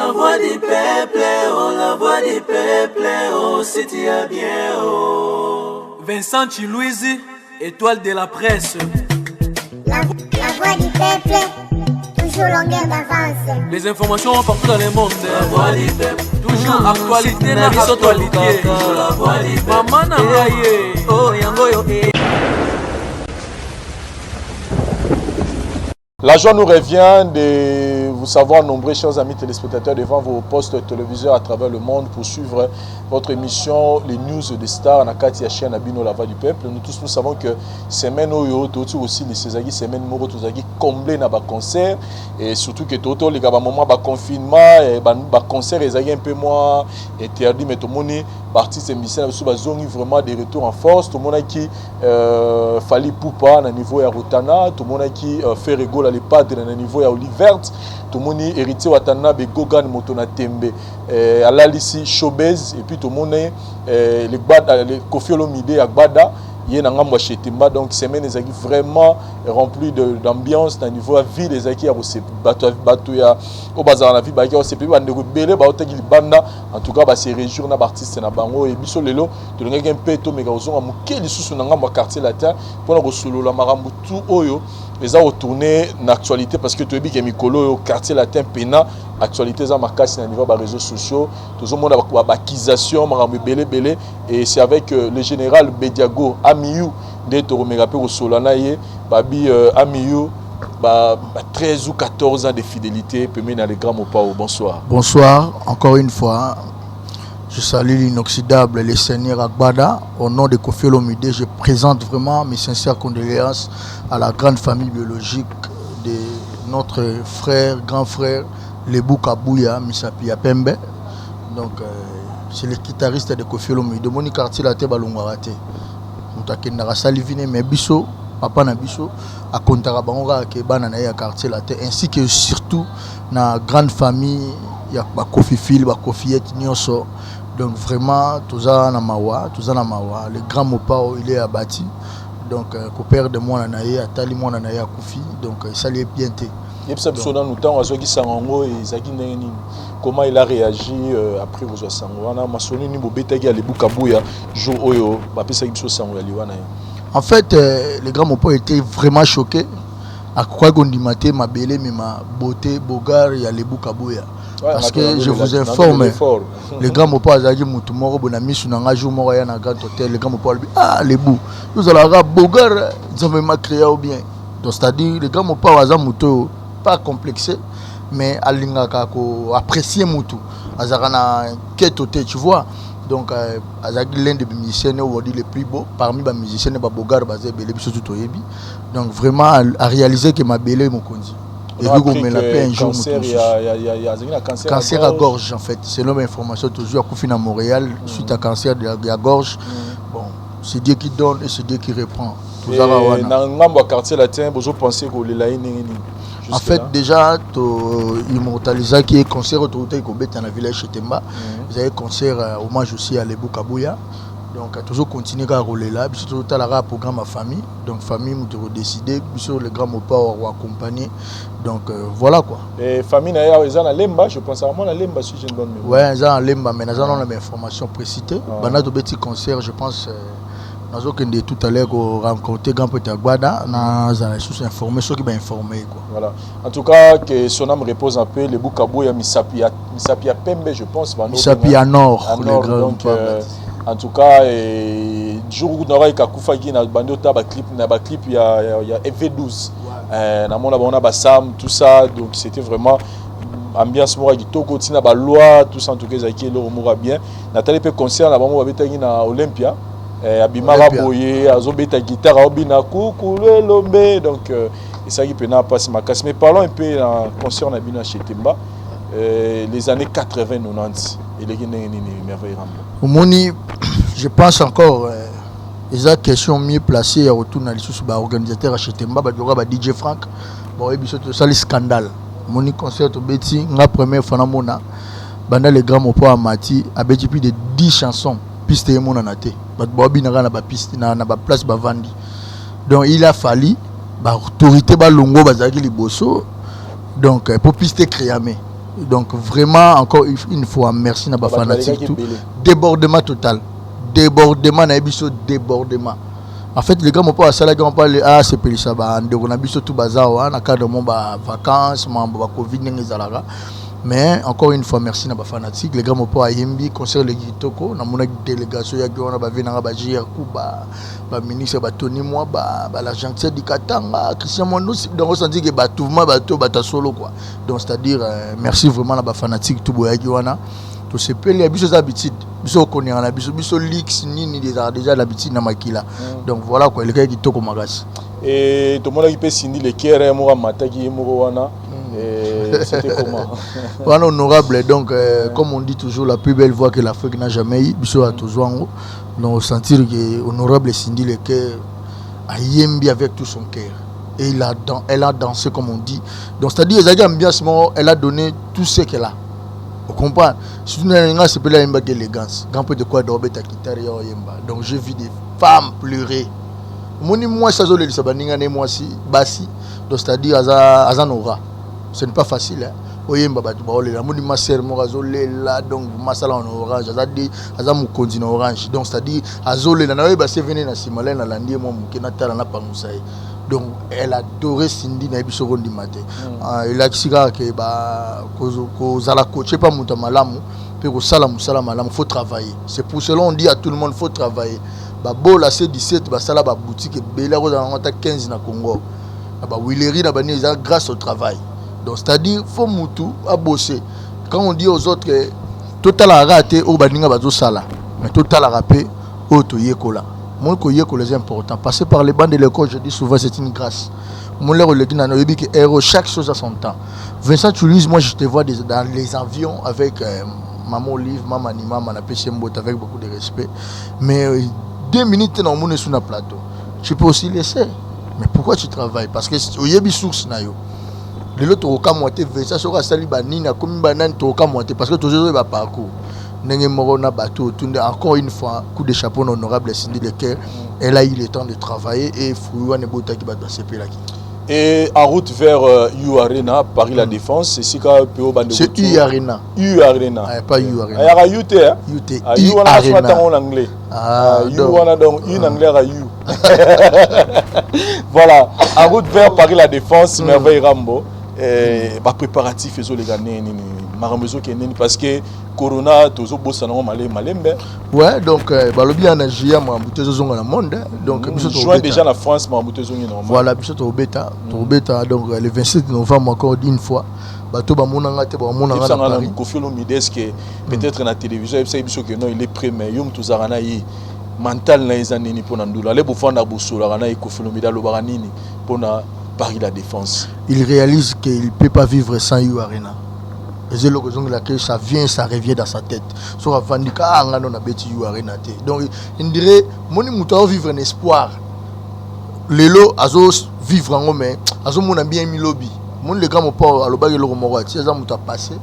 La voix du peuple, oh la voix du peuple, oh si tu as bien, oh. Vincent Chiluizi, étoile de la presse. La voix du peuple, toujours longueur d'avance. Les informations partout dans le monde. La voix du peuple, Toujours actualité na biso actualité. tolukaka. La voix du peuple. Mama na ngai ye. Oh yango yo eh. La joie nous revient de vous savoir nombreux, chers amis téléspectateurs, devant vos postes téléviseurs à travers le monde pour suivre votre émission Les News des Stars, na kati ya chaîne Abino la voix du peuple. Nous tous, nous savons que semaine oyo, tout aussi, les Césari, semaine moko, tozalaki comblé na ba concert et surtout que tout les gars, moment ba confinement, et ba, ba concert, ezalaki un peu moins interdit, mais tout le monde, artiste et musicien, bazongi vraiment des retours en force. Tout le monde qui Fally Ipupa na niveau ya Rotana, tout le monde qui Ferre Gola le padre na niveau ya Olivert, tout le monde Héritier Watanabe Gogan moto na tembe, alalisi Showbuzz et puis tout le monde le Gbada, le Koffi Olomide ya Gbada ye na ngambo ya Chetemba. Donc semaine ezalaki vraiment rempli d'ambiance na niveau ya ville, ezalaki ya bato bato ya oyo bazala na vie bayaki kosepeli, bandeko ebele baotaki libanda, en tout cas base réjouir na baartiste na bango. E biso lelo tolingaki mpe tomeka kozonga moke lisusu na ngambo ya Quartier Latin mpona kosolola makambo tu oyo eza kotourne na actualité, parce que toyebi ke mikolo oyo Quartier Latin pena actualité eza makasi na niveau ya baréseaux sociaux, tozomona baaccusation, makambo ebele ebele. Et c'est avec le général Bediago Amiyu nde tokomeka mpe kosolola na ye. Babi Amiyu ba 13 ou 14 ans de fidélité pembeni na le grand Mopao. Bonsoir. Bonsoir, encore une fois. Je salue l'inoxydable, le seigneur Agbada. Au nom de Koffi Olomide, je présente vraiment mes sincères condoléances à la grande famille biologique de notre frère, grand frère, Lebou Kabouya, Misapi Pembe. Donc, c'est le guitariste de Koffi Olomide. Moni Quartier Latin balongwaka te. Moto akendaka asali vine, mais biso, papa na biso, akontaka bango kaka ke bana na ye ya Quartier Latin, ainsi que surtout na grande famille ya bakofifile, bakofiete nyonso. Donc vraiment toza na mawa, toza na mawa. Le grand Mopao, il est abattu. Donc koperdre mwana na ye, atali mwana na ye akufi, donc esali ye bien te. Yebisa biso nanu, ntango azwaki sango yango ezalaki ndenge nini? Comment il a réagi après kozwa sango wana? Masolo nini bobetaki ya Lebu Kabuya jour oyo bapesaki biso sango ya liwa na ye? En fait, le grand Mopao était vraiment choqué. Akoki kondima te mabele mema beauté bogar ya Lebu Kabuya. Parce que je vous informe, le grand Mopao azalaki mutu moko boye na misu na nga. Jour moko aya na Grand Hôtel, le grand Mopao alobi: "Ah Lebu, ozalaka bogar, Nzambe ma créa ou bien." Donc c'est à dire, le grand Mopao aza motu oyo pas complexé, mais alingaka koapprécier mutu, azalaka na keto te, tu vois. Donc azalaki l'un des musiciens oyo badi le plus beau parmi bamusicien ne babogar baza ebele, biso tu toyebi. Donc vraiment a réalisé ke mabele mokonzi ekoki komela mpe un jour motu mosusu. Azalaki na cancer? Cancer à gorge, en fait, selon information tozwi, akufi na Montréal suite à cancer de la gorge. Bon, c'est Dieu qui donne et c'est Dieu qui reprend. Tozaka wana. Na ngambo ya Quartier Latin, bozopense kolela ye ndenge nini? En fait, déjà to immortalisaki concert oyo tokutaki kobeta na village Chetemba. Ezalaki concert hommage aussi à Lebu Kabuya. Donc tozocontinue kaka kolela. Biso tozotala kaka programme ya famille, donc famille moto ekodécide, biso le grand Mopao akoaccompagner. Donc voilà quoi. Et famille na ye eza na Lemba, je pense, à moi na Lemba, si j'ai une bonne mémoire. Ouais, eza na Lemba, mais naza nano na bainformation précis te. Banda tobeti concert, je pense nazokende tout à l'heure korencontrer grand prêtre Agbada, nazala lisusu informé soki bainforme quoi. Voilà, en tout cas que son âme repose en paix. Lebu Kabuya, misapi ya pembe, je pense. Misapi ya nord. Ya nord. Donc en tout cas, jour naokaki akufaki, na bandi ota baclip na baclip ya V12, namona bango na basam, tout ça. Donc c'était vraiment ambiance moko ya kitoko, ntina baloi, tout ça. En tout cas ezalaki eloko moko ya bien. Natali mpe concert na bango babetaki na Olympia, abimaka boye, azobeta guitare, aobina kukulu elombe. Donc esalaki mpena mpasi makasi. Mais parlons un peu na concert na bino ya Chetemba, les années 80 90 eleki ndenge nini, Merveille Rambo? Omoni, je pense encore eza question mieux placée ya kotuna lisusu baorganisateur ya Chetemba, bajoka ba DJ Frank, baoyebi. Biso tosali scandale. Omoni concert tobeti, nga première fois namona banda le grand Mopo amati, abeti plus de 10 chansons, piste emonana te, bato baobinaka na bapiste na baplace bavandi. Donc il a fallu baautorité balongo bazalaki liboso, donc po piste ecréame. Donc vraiment, encore une fois, merci na bafanatique tout. Débordement total, débordement na biso, débordement. En fait, les gars, mpo asalaki mpo asepelisa bandeko na biso tu baza wana na cadre mo bavacances, mambo bacovid ndenge ezalaka. Mais encore une fois, merci na bafanatique. Les gars, mpo ayembi, concert eleki kitoko. Namonaki délégation yaki wana, bave nanga ba JR Kuba, baministre, batoni mwa bal'argentier di Katanga, Christian Mwandusi. Donc osenti ke bato vraiment, bato, bato ya solo quoi. Donc c'est à dire merci vraiment na bafanatique tu boyaki wana. Tosepeli ya biso, eza habitude, biso okoniaka na biso, biso lix nini ezalaka déjà l'habitude na makila. Donc voilà quoi, elekaki kitoko makasi. E tomonaki mpe Cindy Le Cœur moko amataki ye moko wana. C'était comment? Wana honorable, donc comme on dit toujours, la plus belle voix que l'Afrique n'a jamais eu, biso ya tozwa yango. Donc sentir que honorable Cindy Le Cœur ayembi avec tout son cœur et elle a dansé, comme on dit. Donc c'est à dire ezalaki ambiance moko, elle a donné tout ce qu'elle a. On comprend, surtout nga sepeli ayembaki élégance. Grand peu de quoi dobeta guitare ya oyemba. Donc j'ai vu des femmes pleurer. Omoni mwasi azolelisa baninga na ye, mwasi, basi. Donc c'est à dire aza na aura, ce n'est pas facile, hein. Oyemba, bato baolela. Amoni ma sœur moko azolela. Donc masala na orange, aza de aza mokonzi na orange. Donc c'est à dire azolela, nayoyeba sevene na nsima lai, nalandi ye mwa moke, natala, napangusa ye. Donc elle adorait Cindy. Nayebi soko ondima te, elakisi kaka ke kozala coach pa moto ya malamu mpe kosala mosala malamu, faut travailler. C'est pour cela on dit à tout le monde, faut travailler. Babola C17 basala baboutique ebele, akozala yango ata 15 na Congo, na bawileri na banini, eza grâce au travail. Donc c'est à dire faut mutu abose. Quand on dit aux autres que totalaka kaka te oyo baninga bazosala, mais totalaka mpe oyo toyekola. Moi, koyekola eza important. Passer par les bancs de l'école, je dis souvent, c'est une grâce. Mon oleki nano, oyebi ke héros, chaque chose à son temps. Vincent Toulouse, moi je te vois dans les avions avec maman Olive, mama ni mama napesi ye mbote avec beaucoup de respect, mais 2 minutes na omoni esu na plateau. Tu peux aussi laisser, mais pourquoi tu travailles? Parce que oyebi source na yo. Lelo tokokamwa te Vincent soki asali banini, akomi banani, tokokamwa te, parce que tozoyeba parcours ndenge moko na bato otunde. Encore une fois, coup de chapeau na honorable Cindy Le Cœur. Elle a eu le temps de travailler et fruit wana ebotaki, bato basepelaki. Et en route vers U Arena, Paris La Défense, esika mpe oyo bandeko. C'est U Arena. U Arena. Ah, pas U Arena. Ayaka U te, hein? U te. Ah, U U wana Arena. Ntango en anglais. Ah, U donc, wana, donc U en anglais aka U. Voilà, en route vers Paris La Défense, Merveille Rambo. Eh, ba préparatif ezoleka ndenge nini? Makambo ezokende nini? Parce que corona tozobosana yango malembe malembe. Ouais, donc balobi ya na juillet makambo te ezozonga na monde, hein. Donc biso juin tokobeta. Déjà na France makambo te ezongi normal. Voilà, biso tokobeta, tokobeta. Donc le 27 novembre, encore une fois, bato bamonanga te, bamonanga na Yebisanga na Paris. Kofi Olomide, est-ce que peut-être na télévision ayebisaki biso ke non, il est prêt, mais yo moto ozalaka na ye, mental na ye eza nini mpona ndula ale bofanda, bosolaka na ye? Kofi Olomide alobaka nini mpona Paris La Défense? Il réalise qu'il peut pas vivre sans U Arena. Eza eloko ezongelaka, ça vient, ça revient dans sa tête. Soki avandi ka nga no nabeti U Arena te. Donc on dirait moni moto azovivre un espoir, lelo azovivre yango, mais azomona bien milobi. Moni le grand Mopao alobaki eloko moko, ati aza moto apassé,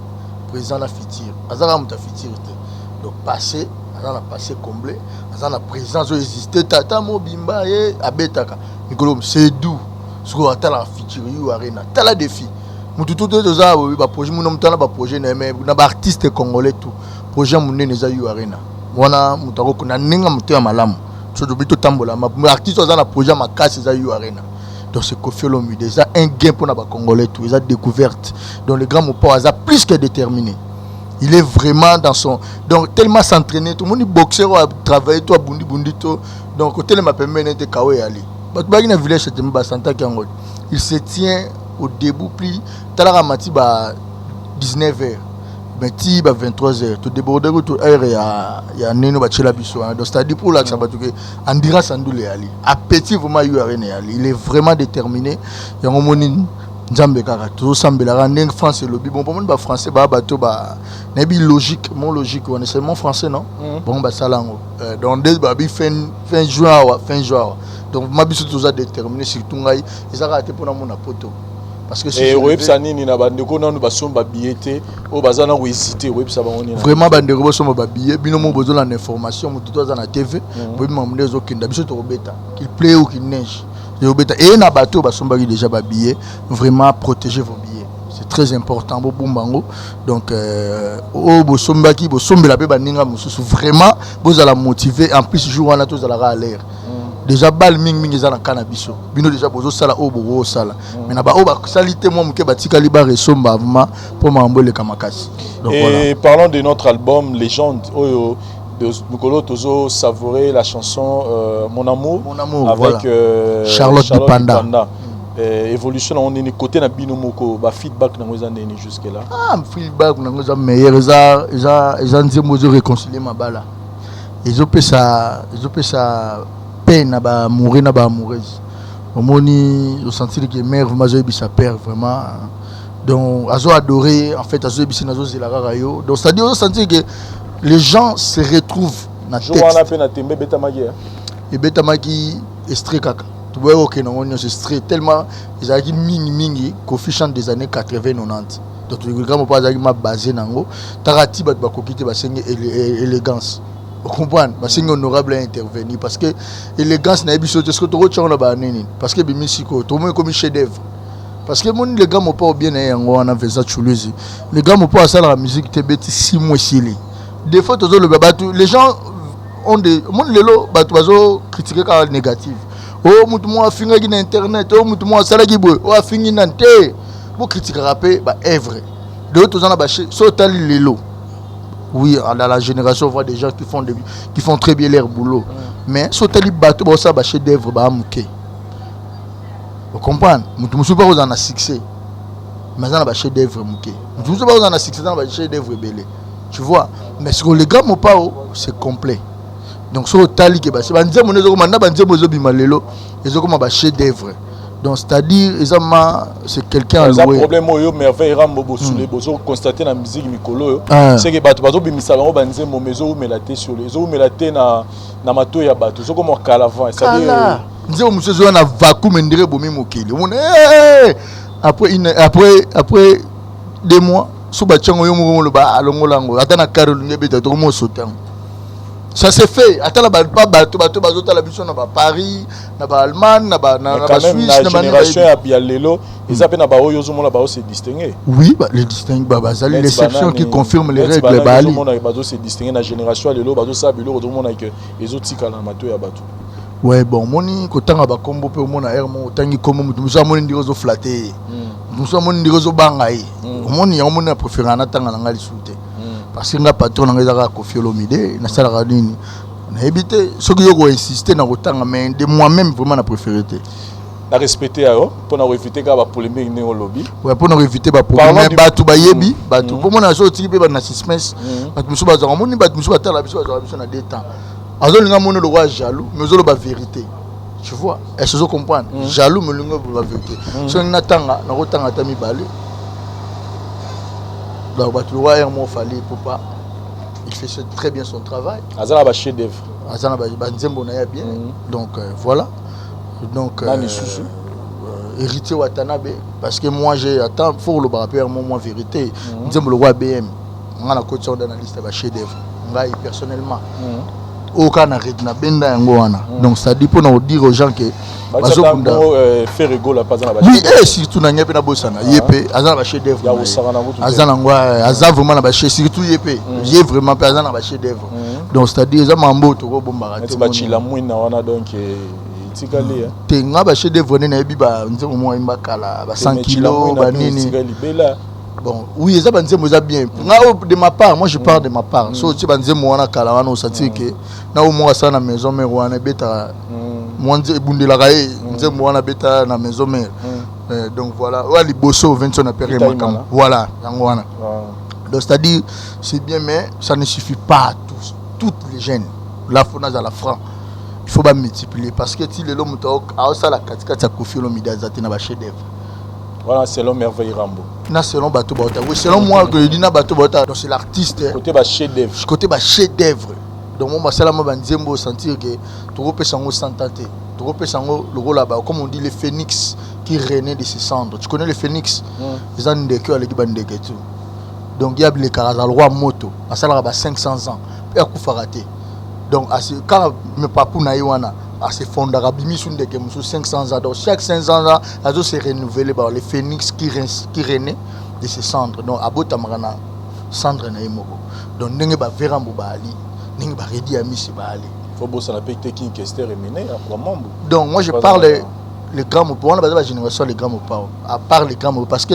présent na futur. Aza kaka moto ya futur te. Donc passé, aza na passé comblé, aza na présent, azoexiste. Tata mobimba ye abetaka mikolo, c'est doux. Sikoyo atalaka futur, U Arena. Tala défi, motu to te, toza baprojet muna, motu ana baprojet na ye, mais na baartiste congolais tout, projet monene eza U Arena. Wana moto akoko na ndenge ya moto ya malamu. So tobi totambola, artiste oyo aza na projet ya makasi eza U Arena. Donc c'est Kofi Olomide, eza un gain mpona bacongolais tout, eza découverte. Donc le grand Mopao aza plus que déterminé. Il est vraiment dans son, donc tellement s'entraîner. Tomoni boxeur oyo atravaille to abundibundi to, donc kotelema pembeni te kawo eyali. Bato baki na village teme basantaki yango. Il se tient au debout plus talaka mati ba 19 heures, mais ti ba 23 heures todéborde kutu heure ya nini batiela biso wana. Donc c'est à dire pour olakisa bato ke endurance andula eyali, appétit vraiment U Arena eyali. Il est vraiment déterminé. Yango moni Nzambe kaka tozosambelaka ndenge France elobi. Bon, pomoni bafrançais baya bato ba nayebi logique, mon logique wana, c'est mon français non. Bango basala yango. Donc nde babi fin juin awa, fin juin awa. Donc ma biso toza déterminé, surtout ngai, eza kaka te mpona mona poto, parce que si je Oyebisa nini na bandeko nanu basomba billet te, oyo baza na kohésite? Oyebisa bango nini? Vraiment, bandeko, bosomba babillet. Bino mo bozolanda information, motu to aza na TV, boyebi makambo nde ezokenda. Biso tokobeta, qu'il plaît ou qu'il neige, tokobeta. Eye na bato oyo basombaki déjà babillet, vraiment, protégez vos billets, c'est très important. Bobumba yango. Donc oyo bosombaki, bosombela mpe baninga mosusu. Vraiment bozala motivé. En plus, jour wana tozalaka à l'air déjà. Bale mingimingi eza na ka na biso. Bino déjà bozosala oyo bokosala, mais na baoyo basali te, mwa moke batikali, baresomba vraiment mpo makambo eleka makasi. Donc, et voilà. Parlons de notre album Légende oyo mikolo tozo savourer la chanson Mon Amour. Mon Amour avec voilà. Charlotte, Charlotte Dipanda. Dipanda. Évolution nango nini côté na bino moko, ba feedback nango eza nini jusque là? Ah, feedback nango eza meilleur. Eza nzembo ezo réconcilier mabala, ezopesa paix na baamoureux na baamoureuse. Omoni, osentir que mère vraiment azoyebisa père vraiment, donc azo adorer en fait, azoyebisi nazozela kaka yo. Donc c'est à dire ozosentir que les gens se retrouvent na jour wana mpe na tembe ebetamaki. Ebetamaki extrait kaka, toboyaki kokende yango nyonso extrait tellement ezalaki mingimingi. Kofi chante des années 80, 90, donc grand mpo azalaki ma base nango taka ti bato bakoki te, basengi élégance, ocomprendre, basengi honorable intervenir parce que élégance nayebi so te soki tokotiango na banini, parce que ebimi sikoyo, tomoni ekomi chef d'œuvre. Parce que moni le grand mopa obien na ye yango wana, Vincent Chuluzi, le grand mopa asalaka musique te, beti 6 mois esili. Des fois tozoloba bato, les gens ont des moni lelo bato bazocritiquer kaka négative: o mutu moko afingaki na internet, o mutu moko asalaki boye, o afingi nani te. Bokritikaka mpe baœuvre. Lelo toza na bache so otali lelo, oui, dans la génération on voit des gens qui font très bien leur boulot, mais so otali bato baosala bachef d'œuvre baa moke, ocomprendre. Motu mosusu mpe akozala na succès mais aza na bachef d'œuvre moke, motu mosusu mpe akozala na succès, aza na bachef d'œuvre ebele, tu vois. Mais sikoyo le grand mopao, c'est complet. Donc soki otali ke base banzembo nde ezokoma na banzembo ezobima lelo, ezokoma bachef d'œuvre. Donc c'est à dire eza ma c'est quelqu'un. Eza problème oyo Merveille Rambo bosule bozo constater na musique mikolo oyo, c'est que bato bazobimisa bango banzembo mais ezowumela te sur ezowumela te na matoi ya bato, ezokoma kala avant, c'est-à-dire nzembo mosusu ezoya na vacuum ndire ebomi mokili, omona après 2 mois so batiango, yo moko moloba alongola yango, ata na kare olingi ebeta, tokoma osota yango. Ça s'est fait ata na ba bato bato bazotala biso na baparis, na baallemagne, na basuisse. Na génération ya lelo eza mpe na baoyo ozomona bao se distingue. Oui, les distingue bazali, l'exception qui confirme les règles bali. Ozomona bazo se distingue na génération ya lelo, bazosala biloko, ozomona ke ezotikala na matoi ya bato. Ouais, bon, omoni kotanga bakombo mpe, omona aire moko otangi kombo, moto mosusu amoni ndenge ozoflatter ye, moto mosusu amoni ndenge ozobanga ye. Omoni yango, omoni na préféré natanga na ngai lisusu te, parce que nga patron na ngai eza kaka Kofi Olomide. Nasalaka nini nayebi te soki yo koinsiste na kotanga, mais de moi-même vraiment na préféré te. Na respecte yo mpona koéviter kaka bapolémique ndenge olobi. Ouais, mpona koéviter bapolémique. Bato bayebi bato mpo mona so otiki mpe bato na suspense. Bato mosusu bazwaka, omoni bato mosusu batala biso, bazwaka biso na deux temps. Azolinga moni lokwa jaloux, mais ozoloba vérité, tu vois. Est ce ozo comprendre? Jaloux mais olingi oloba vérité. Soki natanga, nakotanga ata mibale. Donc bato lokwa aire moko Fally Ipupa, il fait très bien son travail. Aza na bachef d'œuvre. Aza na banzembo na ye bien. Donc voilà, donc nani susu? Héritier Watanabe, parce que moi j'ai, attends, faut olobaka mpe mo moi vérité. Nzembo lokwa BM, nga na koti yango na liste ya bachef d'œuvre ngai personnellement, oyo kaka na nabenda yango wana. Donc c'est à dire mpona kodire aux gens que bazobunda Ferre Gola mpe aza na. Oui, et surtout na ngai mpe nabosana ye mpe aza na bachef d'œuvre, aza nango, aza vraiment na bachef, surtout ye mpe, ye vraiment mpe aza na bachef d'œuvre. Donc c'est à dire eza mambo oyo tokobombaka te. Bacila mwina wana, donc etikali. Te, nga bachef d'œuvre nde nayebi banzembo moko ayimba kala, ba 100 kilo, banini. Bon, oui, eza banzembo eza bien. Nga oyo de ma part, moi je parle de ma part, so otie banzembo wana kala wana, osentir ke na oyo moko asala na maison mère wana, ebetaka mwa ebundelaka ye nzembo wana abeta na maison mère. Donc voilà, oyo liboso Vincent na pere makambo, voilà yango wana. Donc c'est à dire c'est bien, mais ça ne suffit pas à tous, toutes les jeunes là. Faut nazala franc, il faut bamultiplier, parce que ti lelo moto aosala katikati ya Kofi Olomide aza te na bachef d'œuvre. Voilà, selon Merveille Rambo. Na selon bato bauta, oui, selon moi que je dis na bato bauta. Donc c'est l'artiste. Côté ba chef d'œuvre. Côté ba chef d'œuvre. Donc moi basalama banzembo, sentir que tokopesa yango 100 ans te, tokopesa yango lokola ba, comme on dit, le phénix qui renaît de ses cendres. Tu connais le phénix? Eza ndeke oyo aleki bandeke tout. Donc ye abilekaka, aza roi moto asalaka ba 500 ans mpe akufaka te. Donc kaka papu na ye wana asefondaka, abimisu ndeke mosusu 500 ans. Donc chaque 500 ans azo se renouveler. Ba le phénix qui renaît De ses cendres. Donc abotamaka na cendre na ye moko. Donc ndenge ba Verambo baali, ndenge ba Redi Amisi baali. Faut bosana mpe te King Kester Emene ya Mambo. Donc moi je parle les grands Mopao, wana baza ba génération les grands Mopao. À part les grands Mopao, parce que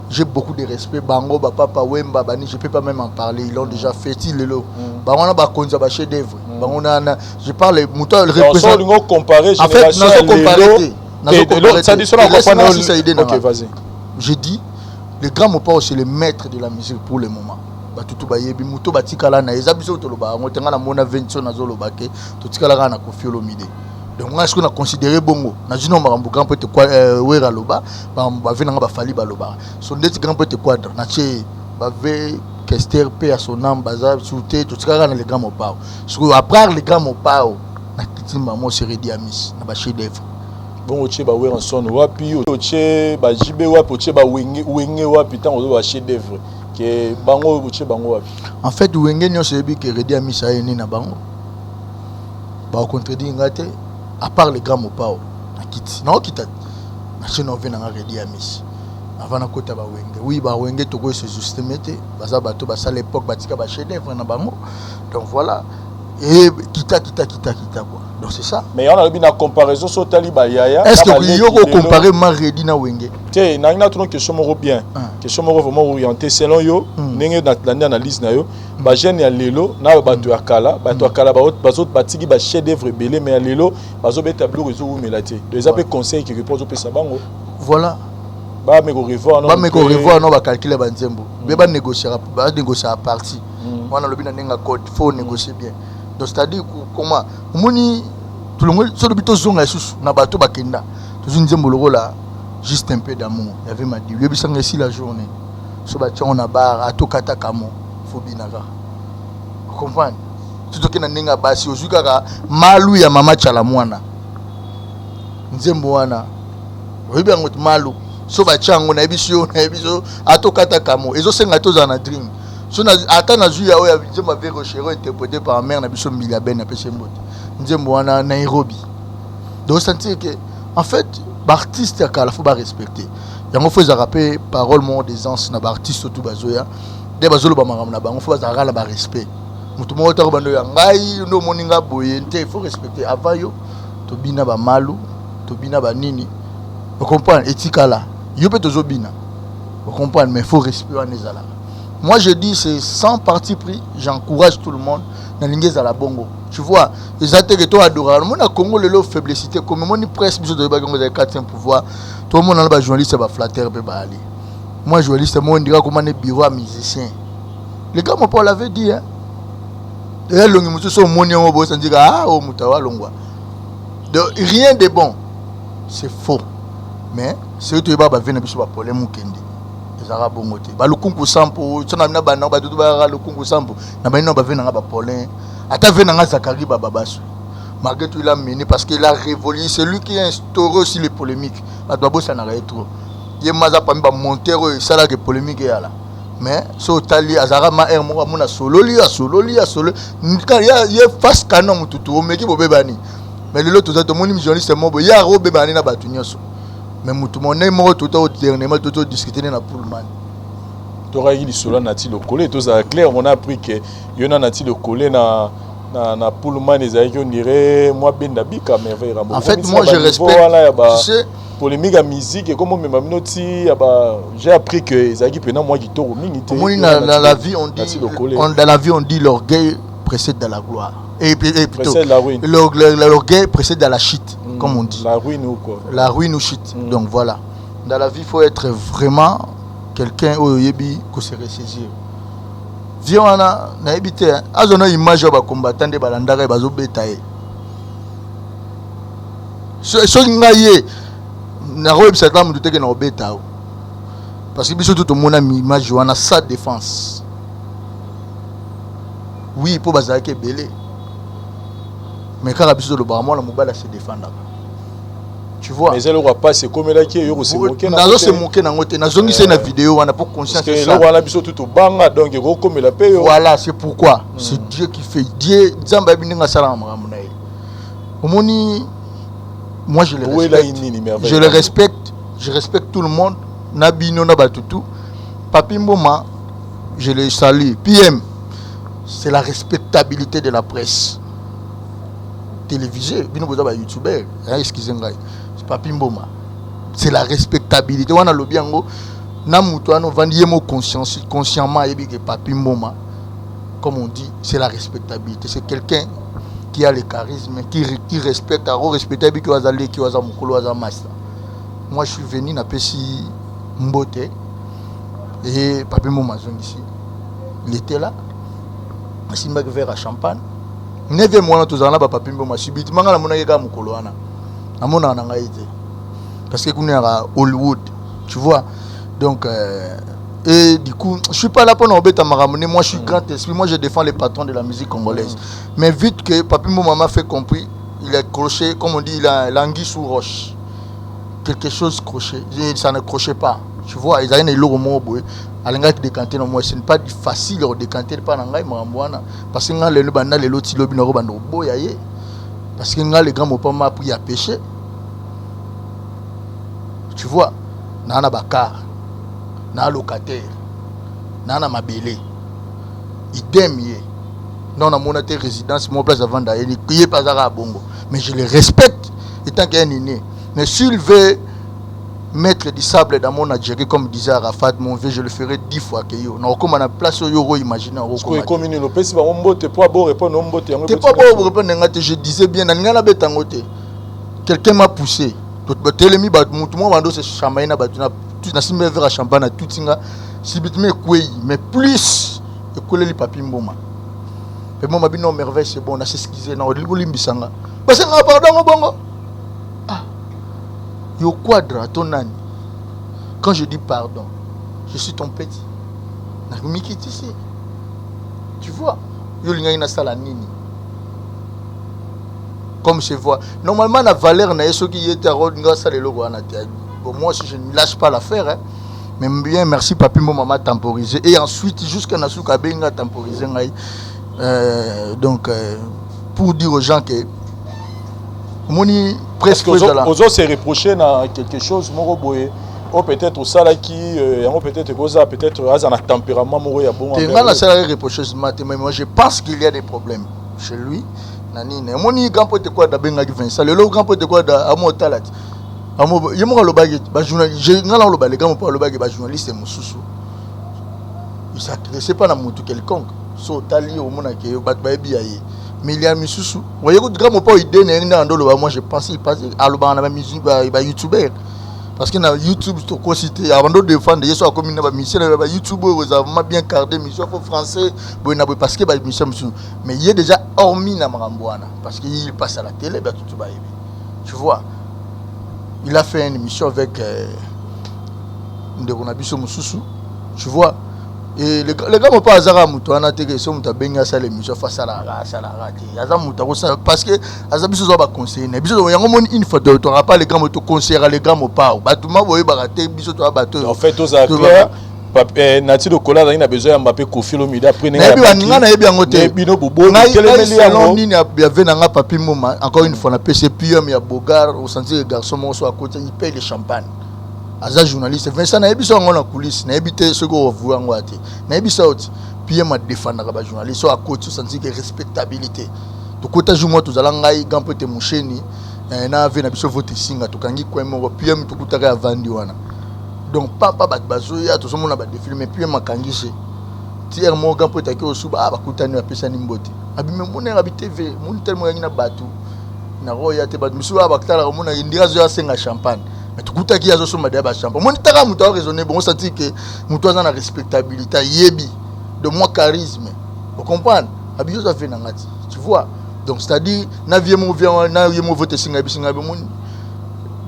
j'ai beaucoup de respect bango, ba Papa Wemba, bani, je peux pas même en parler, ils l'ont déjà fait ti lelo. Bango na bakonzi ya ba chef d'œuvre. Bango na je parle moto représente. Donc comparer. En fait, nazo comparer te. Nazo comparer. Ça dit cela. Laisse-moi si ça idée. OK, vas-y. Je dis le grand Mopao, c'est le maître de la musique pour le moment. Batutu bayebi moto batikala na eza biso toloba yango te. Nga namona 20 nazoloba ke totikala kaka na Koffi Olomide. Donc nga sikoyo na considéré bongo, nazwi na makambo grand prêtre Wera aloba, bave nanga bafali balobaka. So ndeti grand prêtre Quadre natie, bave Kester mpe ya sonam baza su te, totikala kaka na le grand Mopao. Sikoyo après le grand Mopao, nakiti mamo Seredi Amis na ba chef d'œuvre. Bongo otie ba Werrason wapi? Otie ba JB wapi? Otie ba Wenge wapi? Ntango ozo ba chef d'œuvre ke bango, otie bango wapi? En fait, Wenge nyonso eyebi ke Redi Amisi ayeni na bango, bakocontredire nga te. À part le grand Mopao, nakiti naokita natie na ove nanga Redi Amisi avant nakota bawenge. Oui, bawenge tokoki se sous-estimer te, baza bato basala époque, batika ba chef d'œuvre na bango. Donc voilà, et kita kita kita kita quoi. Donc c'est ça. Mais yango nalobi na comparaison, so otali bayaya. Est ce que yo kocompare ma Redi na Wenge? Te, nangi natuna question moko bien, question moko vraiment orienté selon yo. Ndenge nalandi analyse na yo, bajeune ya lelo na bato ya kala, bato ya kala batiki ba chef d'œuvre ebele, mais ya lelo bazobeta biloko ezowumela te. Donc eza mpe conseil quelque part ozopesa bango. Voilà. Bameko revoir. Bameko revoir no bacalcule banzembo mpe banégociaka partie wana. Alobi na ndenge ya code, faut négocier bien. Donc c'est à dire comment omoni tolongoli, so lobi tozonga lisusu na bato bakenda, tozwi nzembo lokola Juste un peu d'amour yave Madilu, oyebisanga esi la journée so batiango na bar atokataka mo fo bina kaka, comprendre? So tokende na ndenge ya basi, ozwi kaka Malu ya mama Tshala Mwana, nzembo wana oyebi yango, Malu, so batia yango, nayebi si yo, nayebi so atokataka mo ezosenga tozala na dream. So ata nazwi ya oyo nzembo ya Vero interprété par mère na biso Mbilia Ben, apesi mbote, nzembo wana Nairobi. Donc sentir que en fait baartiste ya kala faut barespecte yango, faut ezalaka mpe parole moko d'aisance na baartiste oyo bazoya nde bazoloba makambo na bango, faut bazalaka na barespect. Moto moko tako bando ya ngai nde omoni nga boye te, il faut respecter. Avant yo tobina bamalu, tobina banini, ocomprendre? Etikala yo mpe tozobina, ocomprendre? Mais faut respect wana ezalaka. Moi je dis, c'est sans parti pris, j'encourage tout le monde. Nalingi ezala bongo, tu vois? Eza te ke to adoraka. Omoni na Congo lelo faiblessité komi, omoni presse biso toyebaki yango ezali quatrième pouvoir, tomona na bajournaliste ya baflatter mpe baali. Moi journaliste moko ndika koma ne bureau ya musicien. Le gars Mopao l'avait dit, hein, eya elongi mosusu omoni yango bosanzika, ah, oyo moto awalongwa. Donc rien de bon, c'est faux. Mais soki toyebaka bave na biso baproblème okende ezalaka bongo te. Balukunku sampo so na bana bato to bayaka lukunku sampo na bani na bave nanga bapaulin, ata ve nanga Zakari Bababaso, malgré tout il a mené parce qu'il a révolu, c'est lui qui a instauré aussi les polémiques. Bato babosanaka ye trop, ye maza parmi bamonteur oyo esalaka polémique eyala. Mais so otali azalaka ma aire moko amona asololi asololi asololi ye face canon motutu omeki bobebani. Mais lelo toza tomoni journaliste moko boye ye akobebani na bato nyonso, mais motu monei moko tota dernièrement toto discute ne na Pullman. Tokaki lisolo na Nati Lokole, tozala clair, on a appris que yo na Nati Lokole na Pullman ezalaki on dirait mwa benda bika Merveille Rambo. En fait, moi je respecte, tu sais, polémique ya musique ekoma omema bino ti ya ba, j'ai appris que ezalaki mpena mwa kitoko mingi te. Omoni na la vie on dit on, dans la vie on dit l'orgueil précède de la gloire et plutôt précède la ruine. L'orgueil précède de la chute, comme on dit. La ruine ou quoi. La ruine ou chute. Donc voilà, dans la vie il faut être vraiment quelqu'un oyo oyebi kose ressaisir. Vie wana nayebi te, azwa na image oyo bacombattant nde balandaka ye bazobeta ye. Soki ngai ye nakoyebisa kaka motu teke na kobeta yo, parce que biso tu tomona image wana sa défense, oui, mpo bazalaki ebele. Mais kaka biso tolobaka mwana mobali ase défendaka, tu vois? Mais eza eloko ya pasi ekomelaki yo kosemoke. Nazose moke nango te, nazongisi ye na video wana po conscience. Eloko wana biso tu tobanga, donc ekokomela mpe yo. Voilà, c'est pourquoi c'est Dieu qui fait. Dieu, Nzambe ayebi ndenge asalaka makambo na ye. Omoni, moi je le respecte, je le respecte, je respecte tout le monde, na bino na bato tout. Papi Mboma, je le salue. PM, c'est la respectabilité de la presse télévisée. Bino boza ba youtubeur, hein, excusez ngai. Papi Mboma, c'est la respectabilité. Wana lobi yango na mutu wana ovandi ye mo conscience, consciemment ayebi ke Papi Mboma, comme on dit, c'est la respectabilité. C'est quelqu'un qui a le charisme, qui respecte, a respecte ayebi ke aza leki, aza mokolo, aza master. Moi, je suis venu, napesi mbote et Papi Mboma azongisi. Il était là, asimbaki verre ya champagne. Neuvième wana tozala na bapapi Mboma. Subitement nga namonaki kaka mokolo wana, namonaka na ngai te parce que kuna yaka Hollywood, tu vois. Donc et du coup, je suis pas là pour obeta makambo. Moi, je suis grand esprit. Moi, je défends les patrons de la musique congolaise. Mais vite que Papi Mboma m'a fait compris, il a croché, comme on dit, il a l'anguille sous roche, quelque chose croché. Et ça ne crochait pas, tu vois. Ezali na eloko moko boye alingaki décanter na moi. Ce n'est pas facile ya kodécanter mpa na ngai makambo wana, parce que ngai lelo, banda lelo ti lobi, nako banda koboya ye, parce que ngai, le grand Mopao m'a appris à pêcher, tu vois. Naa na bacar, naa locataire, naa na mabele, idem ye. Non, namona te résidence mo place avanda ye, ye mpe azaka bongo. Mais je le respecte étant qu'un aîné. Mais s'il veut mettre du sable dans mon Algérie, comme disait Arafat, mon vieux, je le ferai 10 fois que yo. Nakokóma na place oyo okoimagine. Ekomi nini? Opesi bango mbote po abo répondre mbote yango? Te, po abo répondre nga te. Je disais bien, nalinga nabeta yango te. Quelqu'un m'a poussé, totelemi, bato, mutu moko bando se chamaye na bato, nasimbi verre ya champagne, atuti nga subitement, ekwei. Mais plus ekweleli Papi Mboma. Mpe Mboma bino, Merveille, c'est bon, nas'excuse na bolimbisa nga, basengaka pardon ngo bongo. Ah, yo quadra to nani? Quand je dis pardon, je suis ton petit, namikitisi, tu vois. Yo olingaki nasala nini? Comme je vois normalement na valeur na ye, soki ye te akolinga asala eloko wana te. Bon, moi aussi, je ne lâche pas l'affaire, hein. Mais bien, merci Papi Mboma m'a temporisé et ensuite jusqu'à nasuka abenga temporiser ngai. Donc pour dire aux gens que omoni presque ozo se reprocher na quelque chose moko boye oyo peut-être osalaki yango, peut-être ekozala, peut-être aza na tempérament moko ya bongo? Te, ngai nasalaki reprochement te, mais moi, je pense qu'il y a des problèmes chez lui na nini. Omoni, grand pote Kwada abengaki Vincent lelo. Grand pote Kwada amo otala ti amo ye moko alobaki bajournaliste. Ngai na oloba, le grand mpo alobaki bajournaliste mosusu, il s'adressait pas na motu quelconque. So otali, omonaki bato bayebi ya ye, mais il y a misusu oye grand mopa ide na ye nde ando oloba. Moi, je pense, il passe alobaka na bayoutubeur, parce que na YouTube tokosi te, abando défendre ye. So akomi na bamission na bayoutube oyo eza vraiment bien cardé, mission fo français boye na boye, parce que bamission mosusu. Mais ye déjà hormis na makambo wana, parce que il passe à la télé, bato tu bayebi, tu vois. Il a fait une émission avec ndeko na biso mosusu, tu vois. Et le gars mopa azaka moto wana te ke so moto abengi asala émission fo asalaka, asalaka te. Aza moto akosala parce que aza biso oza baconseiller na biso. Yango moni, une fois toka pas le grand moto conseillera le grand Mopao, bato ma boyebaka te, biso toya bato. En fait, tozala clair, Nati Lokola azalaki na besoin ya Mbappe, Koffi Olomide après. Nayebi baninga, nayebi yango te. Bino bobotelemeli yango nini yave na nga Papi Mboma. Encore une fois, napesi PM ya Bogar, osentir garçon moko so akoti, il paye le champagne, aza journaliste. Vincent, nayebi so yango na coulisse, nayebi te soki ovu yango ya te. Nayebi so ti PM adefendaka bajournaliste. So akoti, osentir ke respectabilité. Tokota jour moko, tozala ngai, grand pote Musheni na ave na biso vote esinga, tokangi coin moko. PM tokutaka avandi wana. Donc papa, bato bazoya, tozomona badéfilé, mais PM akangi se tiere moko. Grand pote aki osuba, bakutani, bapesani mbote. Abimi monaka abi TV moni telemo yangi na bato nakoya te. Bato misusu batalaka, omonaki ndenge azoya asenga champagne, mais tokutaki azosomba deya bachampagne. Omoni taka moto aoraisonne bongo, sentir ke moto aza na respectabilité, ayebi de moi charisme, ocomprendre. Abi yo oza ve na nga ti, tu vois. Donc c'est à dire na vie moko na ye moko vote esinga bisinga bomoni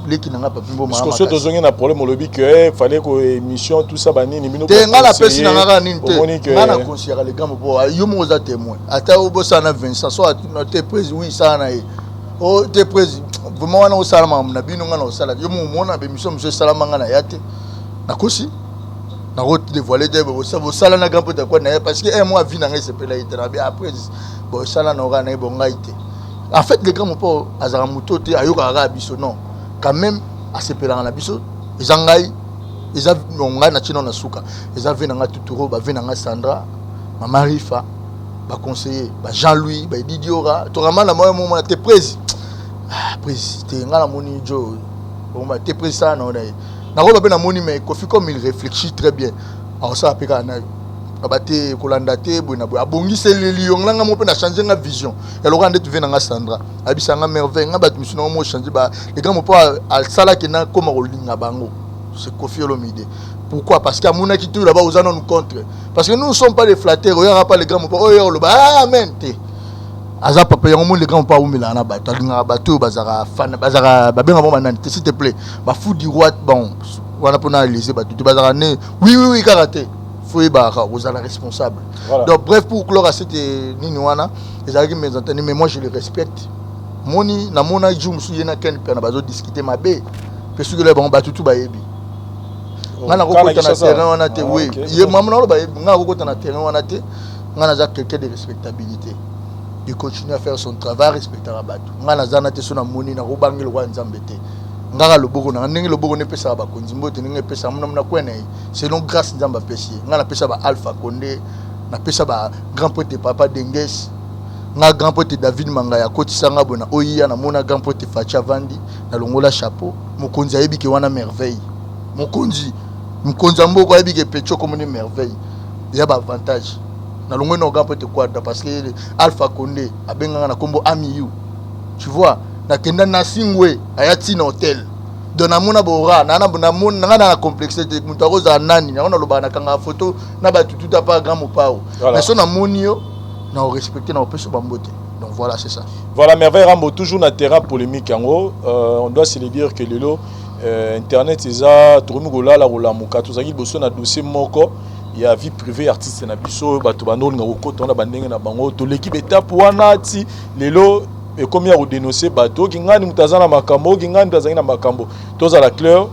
leki na nga Papi Mboma. Parce que soki tozongi na problème, olobi que fallait ko émission, tout ça, banini bino. Te, nga napesi na nga kaka nini te. Nga na conseillera le grand po yo moko oza témoin. Ata obosala na Vincent, so atuna te prise, oui, sala na ye o te prise vraiment wana osala makambo na bino. Nga na osala yo moko omona bémission mosusu esalama, nga na ya te, nakosi nakodévoile te. Bosala na grand pote kwa na ye, parce que un mois vie na ngai esepela ye te na bi. Après bosala na oka na ye bo ngai te. En fait, le grand mopo azalaka moto te ayokaka kaka biso. Non, quand même asepelaka na biso. Eza ngai Eza ngai na tina na suka. Eza ve na nga Tuturo, ba ve na nga Sandra, Mama Rifa, ba conseiller, ba Jean-Louis, ba Eddy Diora, to ramana moyo mo mona te presi. Ah, presi, te nga na moni jo. Bon ba te presi ça na ona ye. Na roba pe na moni mais Koffi comme il réfléchit très bien. Alors ça pe ka na yo. Aba te kolanda te boye na boye abongiseleli yo nga mo pe na changer nga vision. Ya lokola nde tu ve na nga Sandra. Abisa nga merveille nga bato misusu na mo changer ba les grands mopo asalaki na koma kolinga bango. C'est Koffi Olomide. Pourquoi? Parce qu'à amonaki tout là-bas oza nanu contre. Parce que nous ne sommes pas des flatteurs, oyaka pas les grands mopo oyo oloba ah, amen te. Aza papa yango moni les grands mopo awumelaka na bato, alingaka bato oyo bazalaka fan, bazalaka babenga bango banani te s'il te plaît. Ba fou du roi bon wana mpona elise bato te bazalaka ne oui oui oui kaka te. Faut yebaka kozala responsable. Voilà. Donc bref pour clore à cette nini wana ezalaki mésentendre mais moi je le respecte. Moni namona jour mosusu ye na Ken Mpiana bazo discuter mabe mpe soki elobi bango bato tu bayebi ngai nakokota na terrain wana te. Oui, ye mama naloba yebi ngai nakokota na terrain wana te. Ngai naza quelqu'un de respectabilité, il continue à faire son travail, respectaka bato. Ngai naza na te so namoni nakobangela lokola Nzambe te. Ngaka loboko na ndenge loboko nde epesaka bakonzi mbote, ndenge epesaka mona mona kwe na ye selon grâce Nzambe apesi ye. Ngai napesa ba Alpha Condé, napesa ba grand prêtre papa Denges, nga grand prêtre David Mangaya akotisa nga boye na oyiya, namona grand prêtre Fachi avandi, nalongola chapeau. Mokonzi ayebi ke wana merveille, mokonzi mokonzi ya mboka ayebi ke pecho komoni merveille ya ba avantage. Nalongoli na grand prêtre Quadra parce que Alpha Condé abenganga na kombo Amiyu, tu vois. Nakenda na Singwe aya ntina hotel, donc namona bora nanga na complexe te. Moto akozala nani yango nalobaka, nakangaka photo na bato tuta pa grand mopao. Voilà. Mais so namoni yo na orespecte na opesa bambote. Donc voilà, c'est ça. Voilà, Merveille Rambo, toujours na terrain polémique yango. On doit se le dire que lelo internet eza tokomi kolala kolamuka, tozalaki liboso na dossier moko ya vie privée artiste na biso, bato bando olinga kokota wana bandenge na bango. Toleki betape wana ti lelo ekomi ya kodénoncer bato oki ngani moto aza na makambo, oki ngani moto azalaki na makambo. Tozala clair,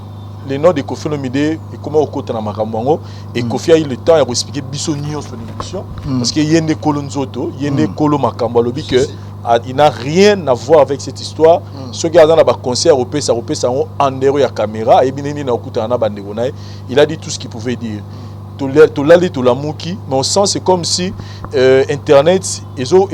le nom de Koffi Olomide ekoma kokota na makambo yango et Koffi a eu le temps ya koexpliquer biso nyonso na émission parce que ye nde kolo nzoto, ye nde kolo makambo. Alobi que il n'a rien à voir avec cette histoire. Soki aza na baconseil akopesa, akopesa yango en dehors ya caméra. Ayebi ndenge nini akokutana na bandeko na ye. Il a dit tout ce qu'il pouvait dire. Tolali tolamuki, mais on sent c'est comme si internet ezo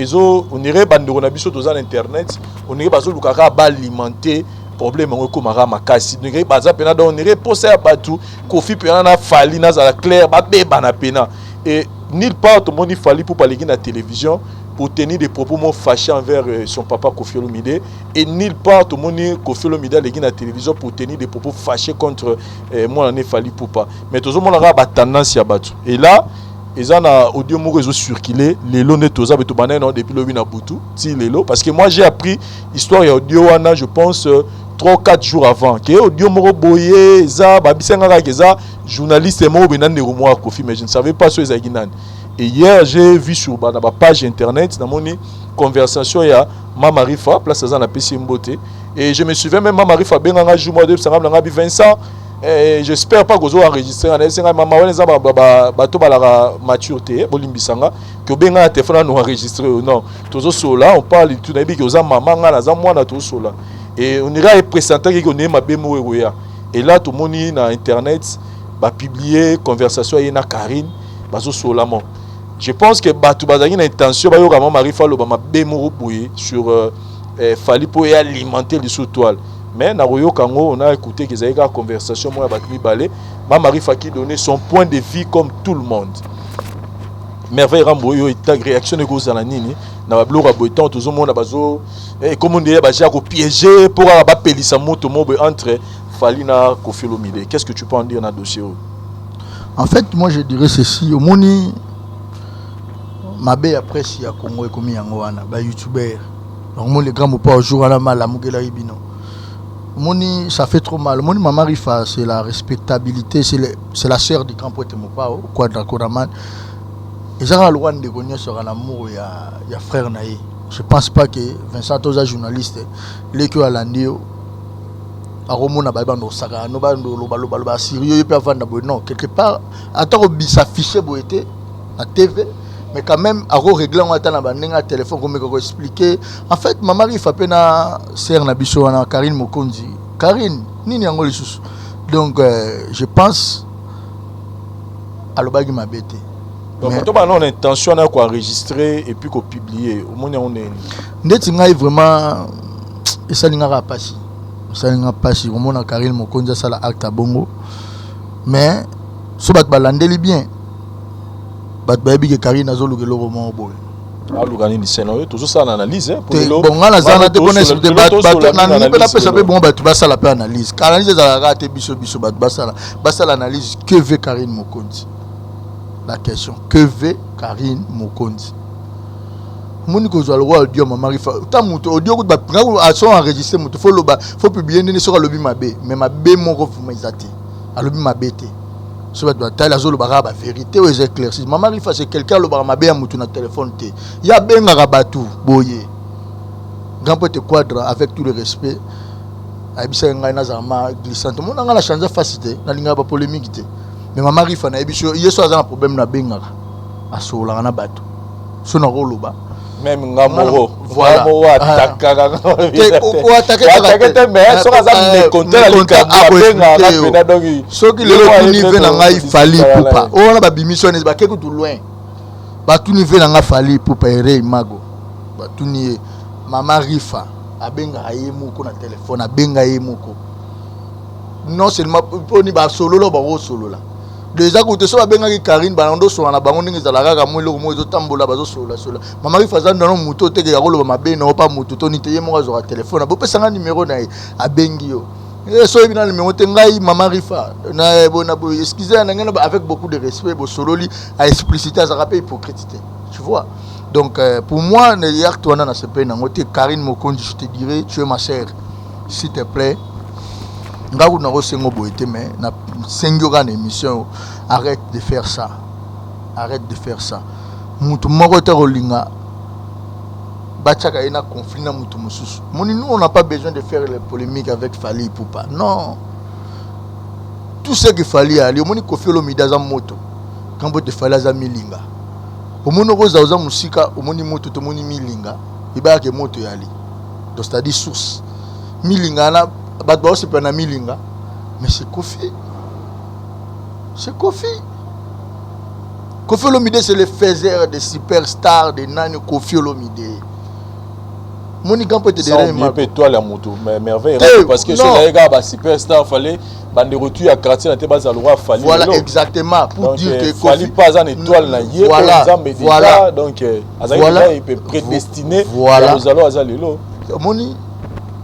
on dirait bandeko na biso toza na internet, on dirait bazoluka kaka baalimenter problème yango ekomaka makasi. On dirait baza mpena, donc on dirait posa ya bato Koffi mpena na Fally nazala clair, babebana mpena. Et nulle part tomoni Fally mpo baleki na télévision pour tenir des propos mo fâchés envers son papa Koffi Olomide, et nulle part tomoni Koffi Olomide aleki na télévision pour tenir des propos fâchés contre mwana ne Fally Ipupa. Mais tozomona kaka batendance ya bato. Et là eza na audio moko ezocircule lelo nde toza be tobandaki nango depuis lobi na butu ti lelo, parce que moi j'ai appris histoire ya audio wana, je pense 3 4 jours avant ke audio moko boye eza babisanga kaka eza journaliste moko boye na ndeko moko ya Koffi, mais je ne savais pas so ezalaki nani. Et hier j'ai vu sur na bapage internet, namoni conversation ya Mama Rifa, place aza napesi ye mbote. Et je me souviens même Mama Rifa abenganga jour moko ayebisanga nanga bi Vincent, j'espère pas kozo enregistrer nga. Nayebi nga mama wana eza bato balaka mature te, bolimbisanga ke obenga na telefone ano enregistre oyo. Non, tozosola, on parle tout. Nayebi ke oza mama, nga naza mwana, tozosola et on ira epresentaki ke oneye mabe moko ekoya. Et là tomoni na internet bapublie conversation ye na Karine bazosola. Mo je pense que bato bazalaki na intention bayoka mama Rifa aloba mabe moko boye sur Fally mpo ealimenter lisusu toile. Mais nakoyoka yango, on a écouté que ezalaki kaka conversation moko ya bato mibale, Mama Rifa qui donnait son point de vue comme tout le monde. Merveille Rambo, oyo eta réaction ekozala nini na babiloko ya boye? Ntango tozomona bazo ekomi nde baja kopiéger mpo kaka bapelisa moto mo boye entre Fally na Koffi Olomide, qu'est ce que tu peux en dire na dossier oyo? En fait, moi je dirais ceci: omoni mabe ya presse ya Congo ekomi yango wana, bayoutubeur omoni le grand mopa jour wana malamukelaki bino. Omoni, ça fait trop mal. Omoni, Mama Rifa, c'est la respectabilité, c'est la sœur du grand poète Mopao Quadra Koraman. Eza kaka lokwa ndeko nyonso aka na amour ya frère na ye. Je pense pas que Vincent, toza journaliste, leki oyo alandi yo akomona baye bando osakana no bando lobaloba asiri yo ye mpe avanda boye. Non, quelque part ata kobisa fiche boye te na TV, mais quand même akorégler yango ata na bandenge ya téléphone, komeka koexpliquer. En fait, Mama Rifa mpe na sœur na biso wana Karine Mokonzi, Karine nini yango lisusu. Donc je pense alobaki mabe te. Donc to bana na intention na ko enregistrer et puis ko publier, omoni yango ndenge nini? Ndeti ngai vraiment esali nga kaka pasi, esali nga pasi komona Carine Mokonzi asala acte ya bongo. Mais so bato balandeli bien, bato bayebi ke Carine azoluka eloko moko boye. Aluka nini? Sena oyo tozosala na analyse. Bon, nga naza na te mpona expliquer bato, nalingi mpe napesa mpe bongo bato basala mpe analyse. Analyse ezalaka kaka te biso biso, bato basala analyse. Que veut Carine Mokonzi? La question: que veut Carine Mokonzi? Omoni kozwa lokwa audio Mama Rifa, ta moto audio kutu aso enregistré, moto faut loba, faut publier ndenge soki alobi mabe. Mais mabe moko vraiment eza te, alobi mabe te. So bato batali, azoloba kaka bavérité oyo eza éclairci. Mama Rifa, c'est quelqu'un alobaka mabe ya motu na telefone te, ye abengaka bato boye. Grand pote Quadra, avec tout le respect, ayebisaki ngai nazala ma glissante. Omona ngai na change face te, nalingaka bapolémique te. Mais Mama Rifa, nayebi so ye so aza na problème, nabengaka, asololaka na bato so nakoloba. Même nga moko, voilà, moko atakaka te, te, mais soki aza mécontent na likambo, abengaka mpena. Donc soki lelo tuni ve na ngai Fally Ipupa, oyo wana babimisi wana, bake kutu loin, batuni ve na ngai Fally Ipupa Ere Imago, batuni ye Mama Rifa abengaka ye moko na telefone, abenga ye moko non seulement mponi basolola, bakosolola déjà kutu. So babengaki Karine, banando osola na bango ndenge ezala kaka mwa eloko moko ezotambola, bazosolola. Mama Rifa aza nano motu otekeka koloba mabe na yo pa motu toni te. Ye moko azwaka telefone, bopesanga nimero na ye, abengi yo. So oyebi na nimero te, ngai Mama Rifa na boye, excuse na ngai, avec beaucoup de respect, bosololi, aexplicité, azalaka mpe hypocrite te, tu vois. Donc pour moi, acte wana nasepeli nango te. Karine Mokonzi, je te dirais, tu es ma sœur, s'il te plaît, nga kutu nakosenga boye te, mais nasengi yo kaka na émission: arrête de faire ça, arrête de faire ça. Mutu moko te kolinga batiaka ye na conflit na mutu mosusu. Moni, nous, on n'a pas besoin de faire les polémiques avec Fally Ipupa, non. Tout ce que Fally ali, omoni Koffi Olomide aza moto, kambo te Fally aza milinga. Omoni okozala oza mosika, omoni moto, tomoni milinga, ebayaka moto yali. Donc c'est à dire source milinga wana, bato baosepela na milinga, mais c'est Koffi, c'est Koffi. Koffi Olomide, c'est le faiseur de superstar de nani. Koffi Olomide, moni grand pote. De mpe étoile ya moto Merveille, parce que soki kaka ba superstar, fallait bandeko tu ya quartier na te bazala lokwa Fally. Voilà, exactement, pour donc, dire que Fally mpe aza na étoile na ye. Voilà, Nzambe déjà, donc azalaki mpe prédestiné ya kozala aza lelo. Omoni,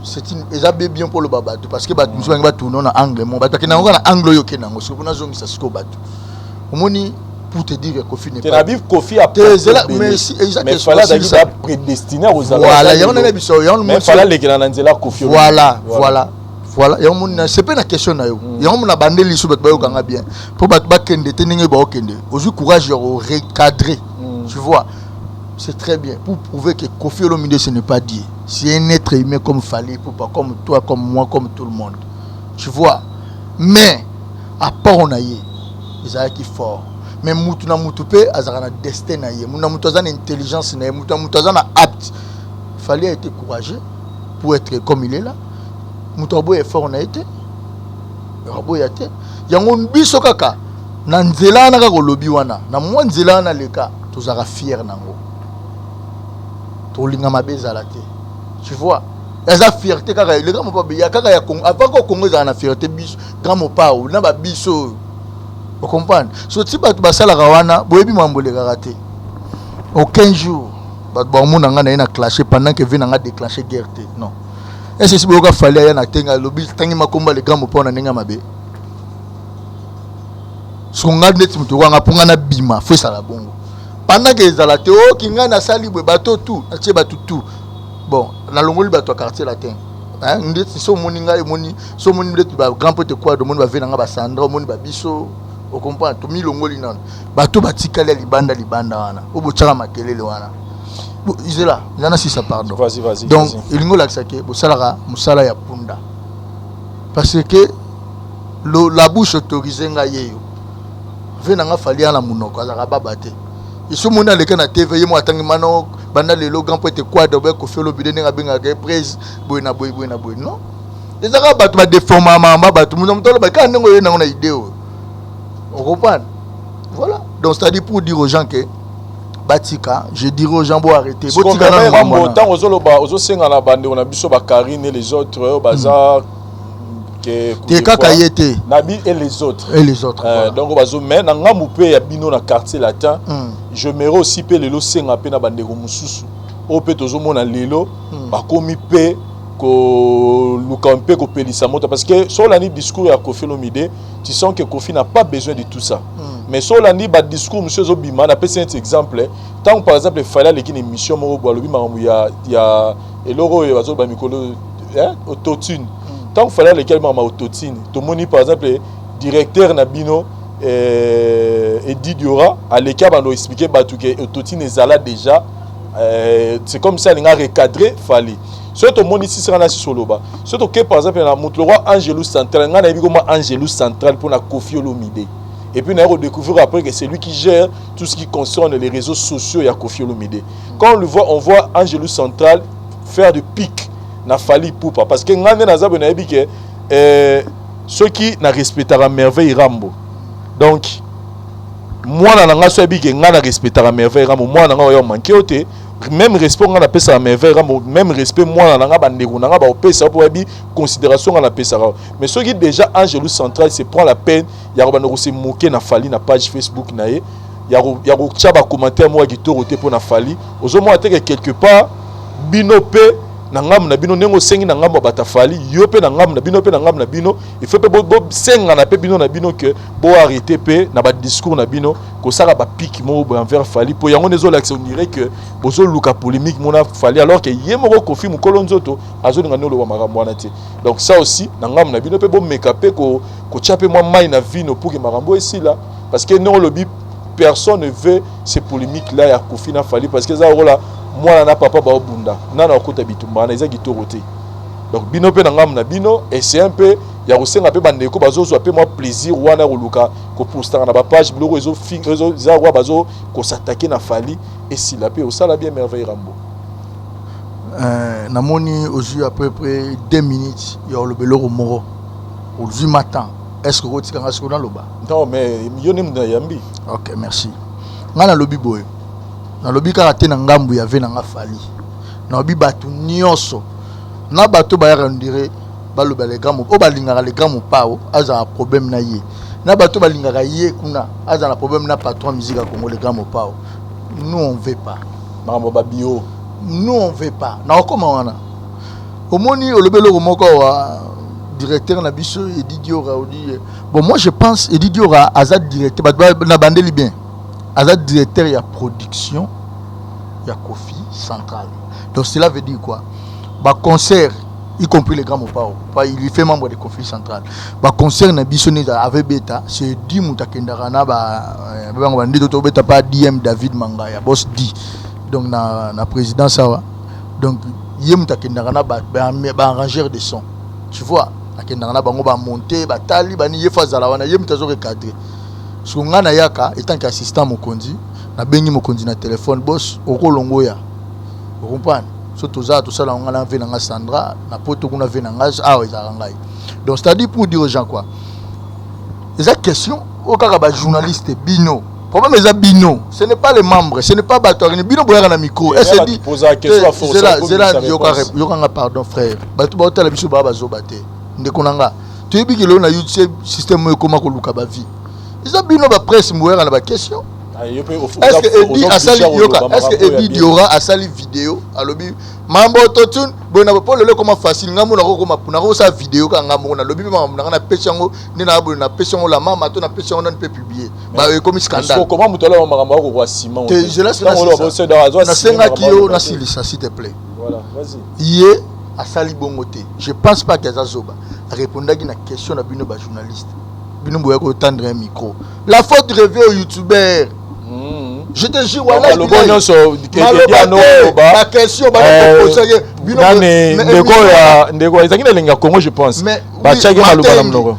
c'est une eza be bien mpo loba bato, parce que bato mosusu bangi batourne na angle mo, bato bakende yango kaka na angle oyo okende yango. Soki mpona azongisa sikoyo bato, omoni, pour te dire que Koffi n'est pas Nabi Koffi a mais si mais Fally azalaki prédestiné à kozala. Voilà, yango na biso yango. Mais Fally alekela na nzela Koffi. Voilà, yango moni na sepe na question na yo. Yango mona bandeli so bato bayokanga bien mpo bato bakende te ndenge baokende. Ozwi courage ya korecadrer, tu vois, c'est très bien pour prouver que Koffi Olomide, ce n'est pas Dieu, c'est un être humain comme Fally Ipupa, comme toi, comme moi, comme tout le monde, tu vois. Mais apport na ye ezalaki fort. Mais mutu na mutu mpe azalaka na destin na ye, mutu na mutu aza na intelligence na ye, mutu na mutu aza na apte. Fally a été courageux pour être comme il est là. Mutu aboya effort na ye te, aboya te. Yango biso kaka na nzela wana, kaka olobi wana na mwa nzela wana leka, tozalaka fier nango, tolinga mabe ezala te, tu vois. Eza fierté kaka le grand Mopao ya kaka ya Congo. Avant ko Congo ezala na fierté, biso grand Mopao na babiso oyo, ocomprendre. So ti bato basalaka wana, boyebi mambo elekaka te. Aucun jour bato baomona nga na ye na clashe pendant que ve na nga déclenché guerre te, non. Ese si boyoka Fally aya na tenga, alobi tangi makomba le grand Mopao na ndenge ya mabe. Soko nga neti moto okwanga mpo nga nabima, fo esala bongo pendant que ezala te. Oki ngai nasali boye, bato tu natie bato tu, bon, nalongoli bato ya Quartier Latin ndeti so omoni ngai, omoni so omoni ndeti bagrand pote Quadra, omoni bave na ngai basandra, omoni babiso, ocomprendre. Tomilongoli nano bato batikali ya libanda libanda wana oyo botyaka makelele wana. Izela eza na sisa, pardon. Vas-y, vas-y. Donc elingi olakisa ke bosalaka mosala ya punda, parce que la bouche autorise ngai yeyo ve na nga Fally ya na monoko azalaka baba te. Eso moni aleka na TV, ye mo atangi mano banda lelo grand poete Quadra obe Koffi Olomide ndenge abengaka ye prese boye na boye, boye na boye, non. Eza kaka bato badeforma mama bato, moto moto aloba kaka ndenge oye nango na idée oyo, ocomprendre. Voilà, donc c'est à dire pour dire aux gens que batika, je dirais aux gens bo arrêter, botika nanu mambo wana. Ntango ozoloba, ozosenga na bandeko na biso bakarine et les autres oyo baza ke te kaka ye te. Nabi et les autres. Et les autres. Voilà. Donc bazo, mais na ngambu mpe ya bino na Quartier Latin, j'aimerais aussi mpe lelo senga mpe na bandeko mosusu oyo mpe tozomona lelo bakomi mpe koluka mpe kopelisa moto, parce que so olandi discours ya Kofi Olomide, tu sens que Kofi n'a pas besoin de tout ça. Mais so olandi badiscours mosusu ezobima, napesi neti exemple, ntango par exemple Fally aleki na émission moko boye, alobi makambo ya eloko oyo bazoloba mikolo, autotune. Ntango Fally aleki, alobi makambo ya autotune, tomoni par exemple directeur na bino Edi Diora aleki, abando expliquer bato ke autotune ezala déjà. C'est comme ça alinga recadrer Fally. Soki tomoni sisaka na sisi oloba, soki toke par exemple na moto lokwa Angelou Central, ngai nayebi koma Angelou Central mpona Kofi Olomide, et puis naye redécouvrir après que c'est lui qui gère tout ce qui concerne les réseaux sociaux ya Kofi Olomide. Quand on le voit, on voit Angelou Central faire de pique na Fally Ipupa, parce que ngai nde naza boye, nayebi ke soki na respectaka Merveille Rambo, donc mwana na ngai so ayebi ke ngai na respectaka Merveille Rambo, mwana na ngai oyo manke yo te. Même respect ngai napesaka Merveille Rambo, même respect mwana na ngai, bandeko na ngai baopesa mpo bayebi considération ngai napesaka. Mais soki déjà Angelou Central se prend la peine ya kobanda kose moke na Fally na page Facebook na ye, ya kotia bacommentaire moko ya kitoko te mpo na Fally, ozomona te ke quelque part bino mpe na ngambu na bino, ndenge osengi na ngambu ya bato Fally, yo mpe na ngambu na bino, mpe na ngambu na bino, il faut mpe bosengana mpe bino na bino ke boarrêter mpe na badiscours na bino kosala bapiques moko boye envers Fally, mpo yango nde ezolakisa, on dirait que bozoluka polémique mona Fally, alors que ye moko Kofi, mokolo nzoto, azolinga nde oloba makambo wana te. Donc ça aussi, na ngambu na bino mpe, bomeka mpe kotia mpe mwa mai na vino pour ke makambo esila, parce que ndenge olobi, personne ne veut ces polémiques là ya Kofi na Fally, parce que eza lokola mwana na papa baobunda, nana akota bitumba wana, eza kitoko te. Donc bino mpe na ngambu na bino, essaye mpe ya kosenga mpe bandeko bazozwa mpe mwa plaisir wana koluka kopostaka na bapage biloko eza kwa bazokosatake na Fally, esila mpe osala bien, Merveille Rambo. Namoni ozwi à peu près 2 minutes ya oloba eloko moko, ozwi ma temps. Est ce que okotikanga sikoyo naloba? Non, mais yo nde moto nayambi. Ok, merci. Ngai nalobi boye, nalobi kaka te na ngambu ya ve na nga Fally, nalobi bato nyonso na bato bayaka ndire baloba le grand oyo balingaka le grand Mopao azala problème na ye, na bato balingaka ye kuna azala problème na patron musique ya Congo, le grand Mopao. Nous, on veut pas makambo babio. Nous, on veut pas. Na okoma wana, omoni olobi eloko moko awa, directeur na biso Edi Diora odi. Bon, moi je pense Edi Diora aza directeur, bato na bandeli bien, aza directeur ya production ya Kofi Central. Donc cela veut dire quoi? Baconcert, y compris les grands Mopao, il fait membre de Kofi Central. Baconcert na biso nde ave beta, c'est di moto akendaka na bango bande tobeta pa dm David Mangaya, boss d, donc na présidence awa. Donc ye moto akendaka na baarrangeur de son, tu vois, akendaka na bango, bamonte, batali bani, ye fo azala wana, ye moto azo recadre. Soki ngai nayaka etant que assistant mokonzi, nabengi mokonzi na telefone: "Boss, okolongo oya." Ocomprendre? So toza tosala yango, ngai na ve na nga Sandra na poto kuna, ve na nga awa ezalaka ngai. Donc c'est à dire pour dire aux gens quoi, eza question oyo kaka bajournaliste bino, problème eza bino, ce n'est pas les membres, ce n'est pas bato akini bino boyaka na micro. Yokanga, pardon frère, bato baotala biso baa bazoba te. Ndeko na nga, toyebi ke lelo na YouTube système oyo ekóma koluka bavie, eza bino bapresse boyaka na baquestion. Est-ce que Edi asali, yoka, est-ce que Edi Diora asali vidéo alobi mambo autotune boye na po lelo ekoma facile? Ngai mo nakokoma, nakosala vidéo kaka ngai moko, nalobi mpe makambo na ngai, napesi yango nde na boye, napesi yango la mama to napesi yango nani mpe publier, ekomi scandale. Comment moto aloba makambo akokoa nsima? Te, nasengaki yo nasilisa, s'il te plaît. Ye asali bongo te, je pense pas ke aza zoba. Arépondaki na question na bino bajournaliste, bino boya kotendre un micro. La faute revient au youtubeur. Je te jure. Maloba nyonso. Baquestion. Ndeko ya ndeko ezalaki na elengi ya Congo, je pense, batiaki maloba na monoko.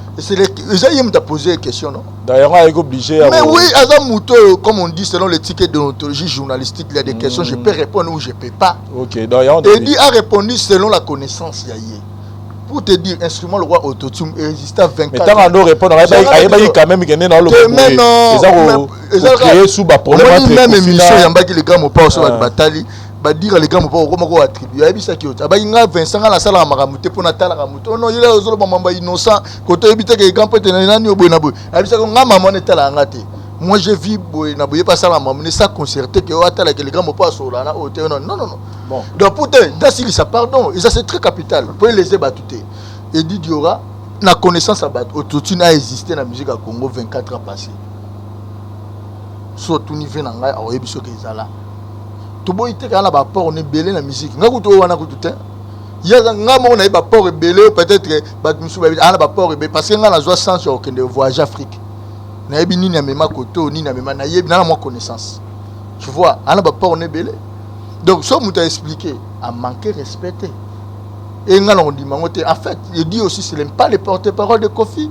Eza ye moto apose question, non? D'ailleurs ayaki obligé. Mais oui, aza moto oyo, comme on dit, selon l'éthique déontologie journalistique, il y a des questions je peux répondre ou je peux pas. Ok, donc Edi a répondu selon la connaissance ya ye. Pour te dire, instrument le roi autotune existe à 24. Mais tant ando répondre, ayebaki quand même que nena oloba boye. Eza ko créer sous ba problème entre même émission yambaki les grands mopa so bato batali badira les grands mopa okoma ko attribue ayebisaki yo abaki nga Vincent nga nasalaka makambo te mpo natalaka moto oh non yela ozoloba mambo ya innocent koto oyebi te ke grand prêtre na nani oboye na boye ayebisaki nga mama wana etalaka nga te. Moi j'ai vu boye na boye pas sala mamu ça concerté que atala que les grands mopa sola na ote non non non non. Bon. Donc pour te dasilisa pardon, et ça c'est très capital. Pour les bato te. Eddy Diora na connaissance à bato autotune a existé na musique à Congo 24 ans passés. So tuni ve na ngai aoyebi soki ezala. Toboyi te kaka na ba apport na ebele na musique. Nga kutu oyo wana kutu te. Ye aza nga moko nayebi ba apport ebele peut-être bato mosusu bayebi ana ba apport ebele parce que nga nazwa chance ya kokende voyage Afrique. Nayebi nini amema koto nini amema nayebi nana mwa connaissance. Tu vois, ana ba apport na ebele. Donc so moto a expliquer a manquer respect te. Et nga na kondima yango te. En fait, il dit aussi ce n'est pas le porte-parole de Koffi.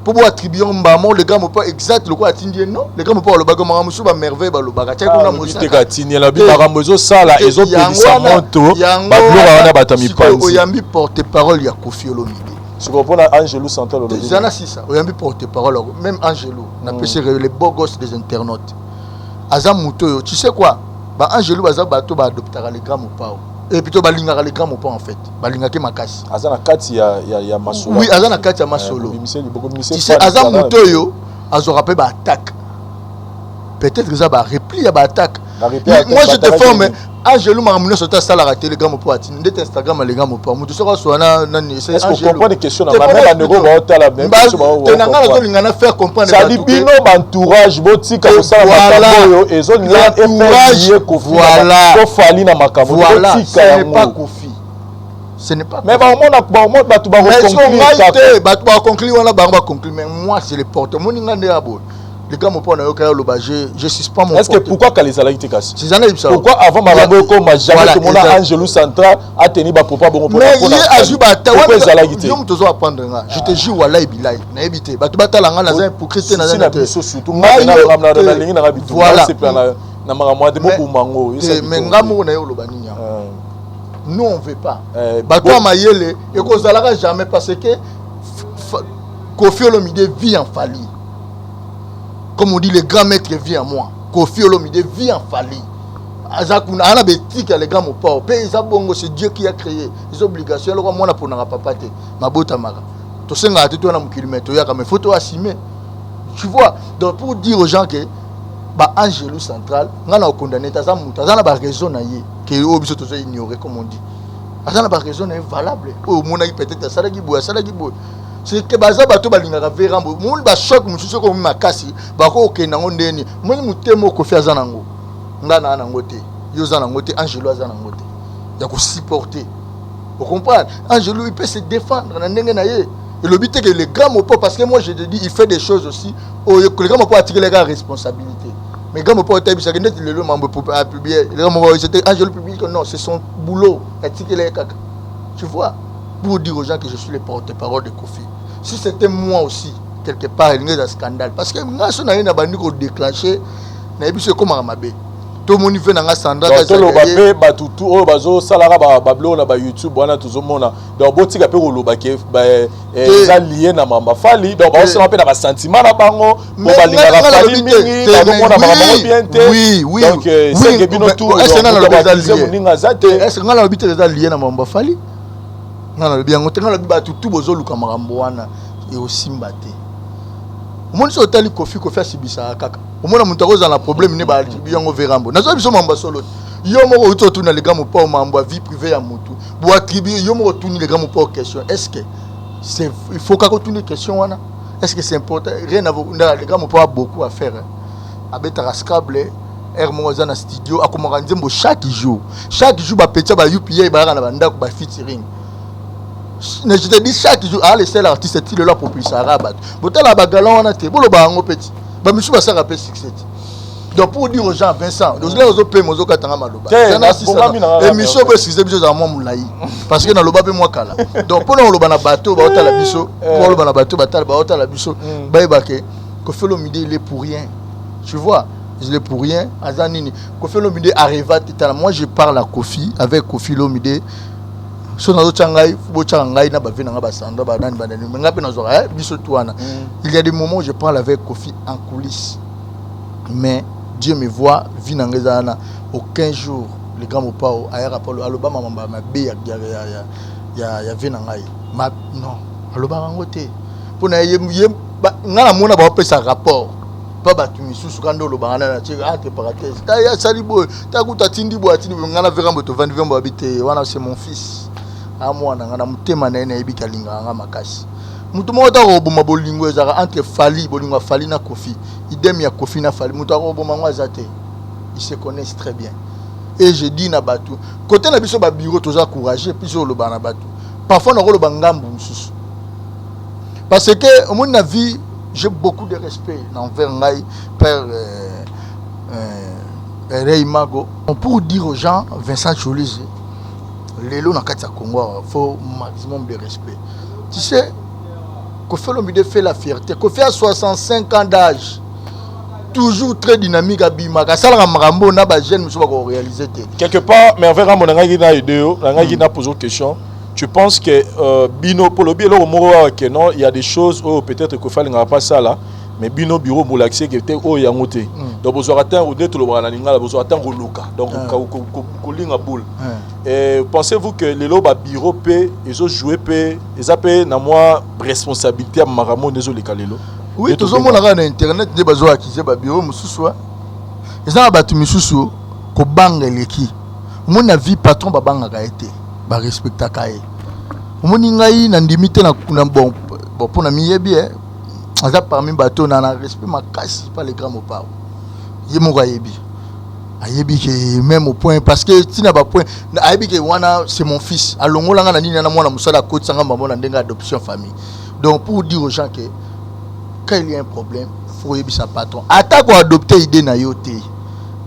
Pour bo attribuer mbamo le grand mopa exact le quoi atindi non le grand mopa alobaka makambo mosusu ba merveille balobaka tiaki kuna mosaka te katini alobi makambo ezosala ezopelisa moto babiloko wana bato ya mipanzi oyambi porte-parole ya Koffi Olomide. Sikoyo mpona Angelo Central olobi zana sisa oyambi porte-parole même Angelo napesi le beau gosse des internautes aza moto oyo tu sais quoi ba Angelo baza bato ba adoptaka le grand mopao et plutôt balingaka le grand mopao en fait balingaki makasi aza na kati ya masolo. Oui, aza na kati ya masolo. Tu sais, aza moto oyo azwaka mpe ba attaque peut-être eza ba repli ya ba attaque. Moi je te forme Angelo makambo nyonso te asalaka te le grand mopao atindi ndete Instagram ya le grand mopao moto soki aswa na nani. Est-ce que comprendre question na même bandeko baotala même biso te na ngai nazolinga na faire comprendre sadi bino baentourage botika kosala makambo oyo ezolinga efaire Koffi voilà kofali na makambo voilà botika ce n'est pas yango. Koffi, ce n'est pas mais baomona baomona bato mais soki bakoconclure ngai kaka te bato baconclure wana bango baconclure mais moi c'est le porte omoni ngai nde ya boye le grand mopao nayoka ya oloba je suspends mon est-ce que porte pourquoi kala ezalaki te kasi Suzanne yebisa pourquoi avant makambo ekoma jamais Voilà, tomona eza- Angelo Central ateni bapropos bongo mpona mais mpona ye azwi bata pourquoi ezalaki te yo moto ozo apprendre nga je te jure wallahi bilahi nayebi te bato batala nga naza hypocrite te naza Souci na te biso surtout ngai Ngai yo te. nalingi nanga bitumba Voilà. nasepela na makambo wana te Mais- boboma yango te mais nga moko na ye oloba nini yango nous on veut pas bato ya mayele ekozalaka jamais parce que Koffi Olomide vit en Fally. Comme on dit, le grand maître vit en moi. Koffi Olomide vit en Fally. Aza kuna ana betika ya le grand mopao mpe eza bongo c'est Dieu qui a créé eza obligation eloko mwana ponaka papa te mabotamaka tosengaka te toya na mokili mais toyaka mais faut to assumer tu vois. Donc pour dire aux gens que ba Angelo Central nga na okondamne te aza moto aza na ba raison na ye ke oyo biso tozo ignorer comme on dit aza na ba raison na ye valable oyo omonaki peut-être asalaki boye asalaki boye c'est que baza bato balingaka verambo moni bachoc mosusu soki omi makasi bakokokende yango ndeni moni motema okofi aza nango nga na nango te yo oza nango te Angelo aza nango te ya kosupporter ocomprendre Angelo il peut se défendre na ndenge na ye elobi te que le grand mopo parce que moi je te dis il fait des choses aussi oyo le grand mopo atikelaka responsabilité mais grand mopo otayebisaki ndeti lelo mambo apublie le grand mopo c'était Angelo publie que non c'est son boulot atikelaka kaka tu vois pour dire aux gens que je suis le porte-parole de Koffi. Si c'était moi aussi quelque part elingi eza scandale parce que nga so na ye na bandi kodéclencher nayebi so ekomaka mabe tomoni ve na nga Sandra toloba mpe bato tu oyo bazosalaka babiloko na bayoutube wana tozomona donc botika mpe koloba ke eza lié na mamba Fally donc baosala mpe na basentiment na bango po balingaka Fally mingi bazomona makambo bien te donc c'est que bino tu moninga aza te est-ce nga nalobi te eza lié na mamba Fally nga nalobi yango te nga nalobi bato tu bozoluka makambo wana eosimba te omoni so otali Koffi Koffi asibisaka kaka omona moto akozala na problème ne baattribue yango verambo nazwa biso mambo ya solo te yo moko outi otuna le grand mopao mambo ya vie privée ya motu boattribue yo moko otuni le grand mopao question est ce que c'est il faut kaka otuni question wana est ce que c'est important rien à le grand mopao a beaucoup à faire hein. Abetaka scrabble aire moko aza na studio akomaka nzembo chaque jour chaque jour bapetia ba upa bayaka na bandako ba featuring. Mais je te dis chaque jour ah le seul artiste ti lelo apopulisaka bato botala bagalan wana te boloba yango mpe ti bamisu basalaka mpe succès ti. Donc pour dire aux gens Vincent ozolaka ozopema ozokatanga maloba émission oyo excuse biso ezala mwa molai parce que naloba mpe mwa kala donc mpona koloba na bato baotala biso po oloba na bato batala baotala biso bayeba ke Koffi Olomide il est pour rien tu vois il est pour rien aza nini Koffi Olomide arriva te tala moi je parle à Koffi avec Koffi Olomide. So nazotya ngai, botyaka ngai na bavieux na ngai, basandra, banani banani, mais ngai mpe nazwaka biso tu wana. Il y a des moments où je parle avec Kofi en coulisses, mais Dieu me voit, vie na ngai eza wana. Aucun jour le grand Mopao ayaka po aloba mamamba mabe ya vieux na ngai. Non, alobaka yango te. Mpo na ye, ngai namona baopesa rapport mpa bato misusu kaka nde olobaka nani atie entre parenthèse, ta ye asali boye, ta kuta atindi boye, atindi boye. Ngai na Verambo tovandi, Vembo abi te, wana c'est mon fils, amwana ngai na motema na ye, nayebi ke alingaka nga makasi. Motu moko taka koboma bolingo ezalaka entre Fally, bolingo ya Fally na Kofi, idem ya Kofi na Fally, moto akoboma yango aza te. Ils se connaissent très bien. Et je dis na bato côté na biso, babureau, toza courageux. Biso oloba na bato, parfois nakoloba ngambu mosusu, parce que omoni na vie, j'ai beaucoup de respect envers ngai père Ray Mago. Pour dire aux gens, Vincent Cholise, lelo na kati ya Congo awa, faut maximum de respect. Tu sais, Kofi Olomide fait la fierté. Kofi a 65 ans d'âge, toujours très dynamique, abimaka, asalaka makambo na bajeune mosusu bakoréaliser te. Quelque part, Merveille Rambo, nangaki na aider yo, nangaki na poser question. Tu penses que bino pour le eloko moko awa que non, il y a des choses oyo peut-être Kofi alingaka pas sala, mais bino bureau bolakisi eke te oyo yango te. Donc bozwaka ntango nde tolobaka na lingala, bozwaka ntango koluka, donc kolinga boule. Et pensez-vous que lelo babureau mpe ezojouer mpe, eza mpe na mwa responsabilité ya makambo nde ezoleka lelo? Oui, tozomona kaka na internet nde bazoaccuser babureau mosusu. Eza na bato misusu kobanga eleki. Omoni, na vie, patron babangaka ye te, barespectaka ye. Omoni, ngai nandimi te na bon, mpo na miyebi, aza parmi bato na respect makasi pa le grand Mopao. Ye moko ayebi, ayebi ke même au point, parce que ntina bapoint, ayebi ke wana c'est mon fils, alongolanga na nini na mwana mosala, akotisanga mbambo na ndenge adoption famille. Donc pour dire aux gens que quand il y a un problème, faut oyebisa patron, ata koadopter idée na yo te,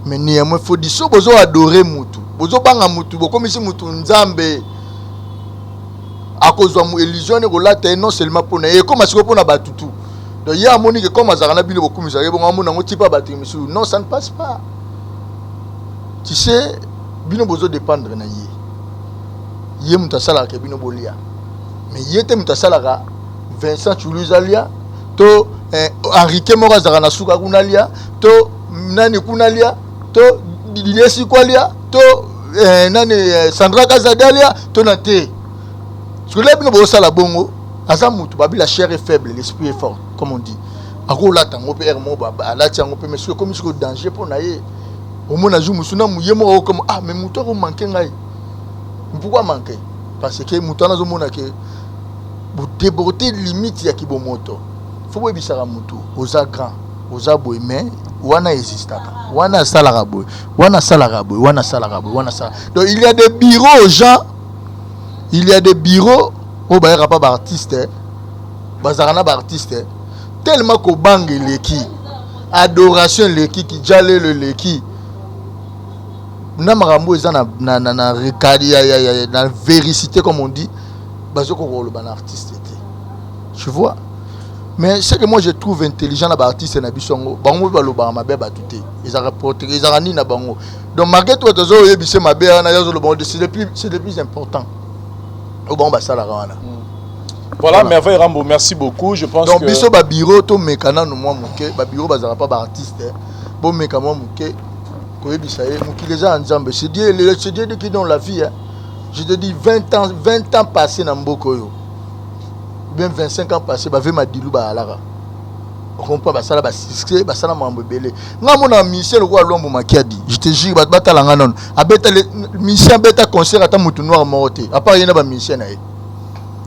mais néanmoins faut dire. So bozo adorer mutu, bozobanga mutu, bokomisi mutu nzambe, akozwa illusion ne kolata ye, non seulement mpona ye, ekoma sikoyo mpona bato tu. Donc ye amoni ke comme azalaka na bino, bokumisaka ye bongo, amoni yango tipa bato misusu. Non, ça ne passe pas. Tu sais, bino bozodépendre na ye. Ye moto asalaka ke bino bolia, mais ye te moto asalaka Vincent Chuluza alia to Henrique moko azalaka na suka kuna alia to nani kuna alia to Didier Siko alia to nani Sandra Kazadi alia to na te. Soki bino bozosala bongo, aza motu babi, la chair est faible, l'esprit est fort, comme on dit. Akolata yango mpe ere moko, alati yango mpe, mais soki ekomi sikoyo danger mpo na ye, omona jour mosusu na ye moko akokoma: "Ah, mais motu akomanke ngai." Pourquoi manke? Parce que motu wana azomona ke bodéborde limite ya kibomoto. Fo boyebisaka motu: oza grand, oza boye, mais wana existaka, wana asalaka boye, wana asalaka boye, wana asalaka boye, wana asalaka. Donc il y a des bureaux aux gens, il y a des bureaux oyo bayaka mpa baartiste, bazalaka na baartiste, tellement kobanga eleki, adoration eleki, kijalelo eleki na makambo eza na recali ya, na véracité, comme on dit. Bazokoka koloba na artiste te, tu vois. Mais ce que moi je trouve intelligent na baartiste na biso yango, bango mpe balobaka mabe ya bato te. Ezalaka porte, ezalaka nini na bango. Donc malgré tout, bato azoyebisa mabe wana, azoloba, c'est le plus important oyo bango basalaka wana. Voilà, Merveille Rambo, merci beaucoup. Je pense Donc que biso babureau, tomeka nanu mwa moke. Babureau bazalaka mpa baartiste, bomeka mwa moke koyebisa ye. Mokili eza ya Nzambe, c'est Dieu, c'est Dieu qui donne la vie, hein. Je te dis, 20 ans, 20 ans passé na mboka oyo, ou bien 25 ans passé, bave Madilu bayalaka, okompa basala basuccès, basala makambo ebele. Nga mona musicien lokola Lwambo Makiadi, je te jure, bato batala nga nano, abeta musicien, abeta concert, ata motu noir moko te à part ye na bamusicien na ye.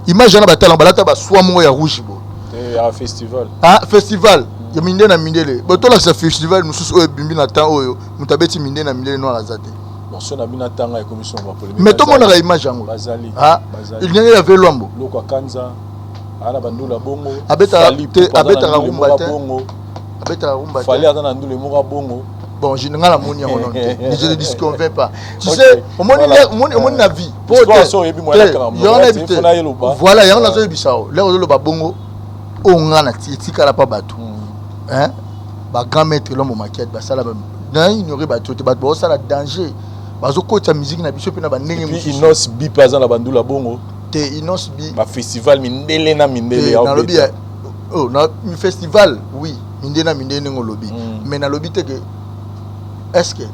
Image wana batala, balata baswa moko ya rouge boye. Ya festival. Ah, festival ya mindele na mindele. Botolakisa festival mosusu oyo ebimbi na temps oyo moto abeti mindele na mindele noir aza te. Bon, so na bino atanga ekomi so bapolémique. Mais tomonaka image yango. Bazali. Ah, ndenge ya ve Lwambo. Loko akanza ana bandula bongo. Abetaka te, abetaka rumba te. Bongo. Abetaka rumba te. Fally aza na ndule moko bongo. Bon, je nga namoni yango nono te, je ne disconviens pas. Tu sais, omoni, omoni na vie. Yango nayebi te. Voilà, yango nazoyebisa o lere ozoloba bongo, oyo nga na etikala mpa bato, bagrand maître Lwambo Makiadi basala na ignore bato te. Bato baosala danger. Bazokotisa musique na biso mpe na bandenge mosusu. Innoss'B mpe aza na bandula bongo. Te, Innoss'B. Bafestival mindele na mindele. Nalobi ya, oh, na festival, oui, mindele na mindele ndenge olobi. Mais nalobi te ke est ce que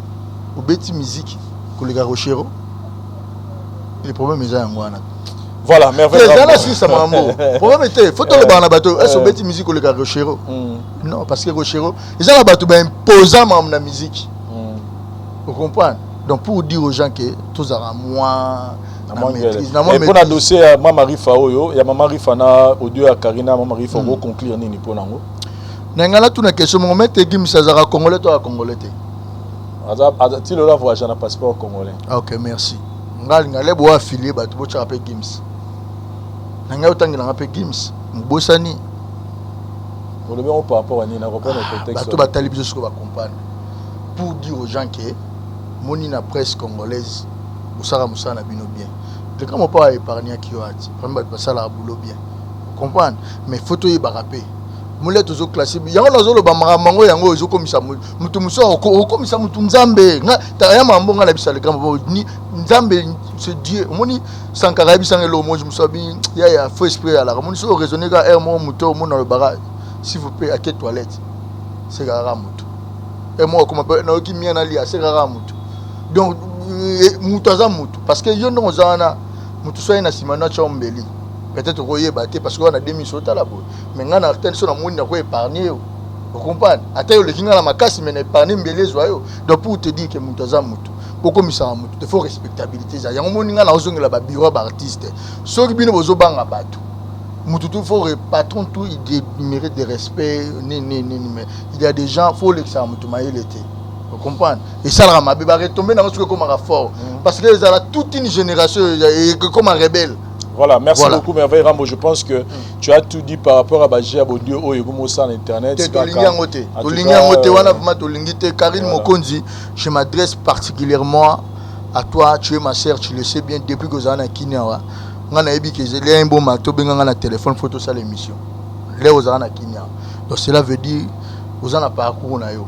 obeti musique koleka Rochereau. Le problème eza yango wana. Voilà, merveille. Eza na silisa makambo. Problème te, faut tolobaka na bato, est ce obeti musique koleka Rochereau? Non, parce que Rochereau eza na bato baimposa makambo na musique. Ocomprendre? Donc pour dire aux gens que tozalaka mwa mpona dossier ya Mama Rifa oyo, ya Mama Rifa na audio ya Karina, Mama Rifa, okoconclure nini mpo nango? Na ngai natuna question moko: Maître Gims azalaka Congolais to aka Congolais te? Ti lelo avoyage na passeport congolais. Ok, merci. Ngai alinga le boa affilie bato botyaka mpe Gims. Na ngai otangelanga mpe Gims mobosani. Olobi yango par rapport à nini? Na comprendre contexte. Bato batali biso sikoyo bacomprendre. Pour dire aux gens que moni na presse congolaise bosalaka mosala na bino bien. Leka mopa aépargnaki yo ati vraiment, bato basalaka boulot bien, comprendre. Mais faut toyebaka mpe mole tozoclasse yango. Nazoloba makambo yango, yango ezokomisa motu mosusu, okomisa motu Nzambe. Ya makambo nga na biso aleka Nzambe, c'est Dieu. Omoni Sankara ayebisanga eloko moji mosusu abi yaya, faux esprit eyalaka. Omoni soki oraisonne ka aire moko, moto omoni alobaka s'il vous plaît, ake toilette, sekaka kaka motu aire moko akoma mpe nayoki mia nalia, asekaka kaka motu. Donc motu aza motu, parce que yo ndongo oza wana, motu so aye na nsima no atya mbeli, peut-être okoyeba te, parce que wana demi so otala boye. Mais ngai na tene so namoni nako épargne yo, ocomprendre? Ata yo oleki ngai na makasi, mais na épargne mbeli ezwa yo. Donc pour te dire que moto aza motu, bokomisaka motu te, faut respectabilité eza yango. Moni ngai naozongela babureau ya baartiste. Soki bino bozobanga bato, motu tout faut patron tout, il mérite de respect, nini nini. Mais il y a des gens, faut olekisaka motu mayele te, ocomprendre? Esalaka mabe, baretombe nango soki ekomaka fort, parce que ezala toute une génération ekoma rebelle. Voilà, merci beaucoup Merveille Rambo. Je pense que tu as tout dit par rapport à Bagia Bodio oyo ekomosa na internet. Tolingi yango te, tolingi yango te wana, vraiment tolingi te. Karine Mokonzi, je m'adresse particulièrement à toi, tu es ma sœur, tu le sais bien. Depuis que ozala na Kini awa, nga nayebi ke ezali un bon matin obenga nga na téléphone, faut tosala émission lere ozala na Kini awa. Donc cela veut dire oza na parcours na yo,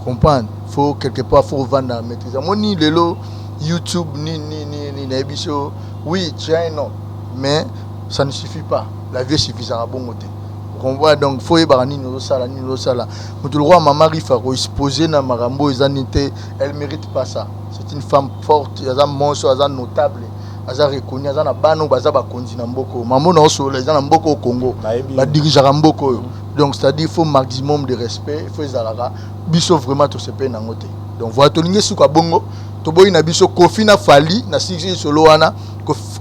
comprendre? Faut quelque part faut ovanda maîtrise. Amoni lelo YouTube nini nini, nayebi so, oui, tu as un nom, mais ça ne suffit pas. La vie suffisaka bongo te, comprend? Donc faut oyebaka nini ozosala, nini ozosala. Moto lokwa Mama Rifa koexpose na makambo oyo eza nini te, elle mérite pas ça. C'est une femme forte, aza monso, aza notable, aza reconnu, aza na bana oyo baza bakonzi na mboka oyo. Mambo na osolola eza na mboka oyo Congo, badirigeaka mboka oyo. Donc c'est à dire faut maximum de respect, faut ezalaka biso vraiment tosepeli nango te. Donc voilà, tolingi esuka bongo. Toboyi na biso Kofi na Fally na sisi solo wana.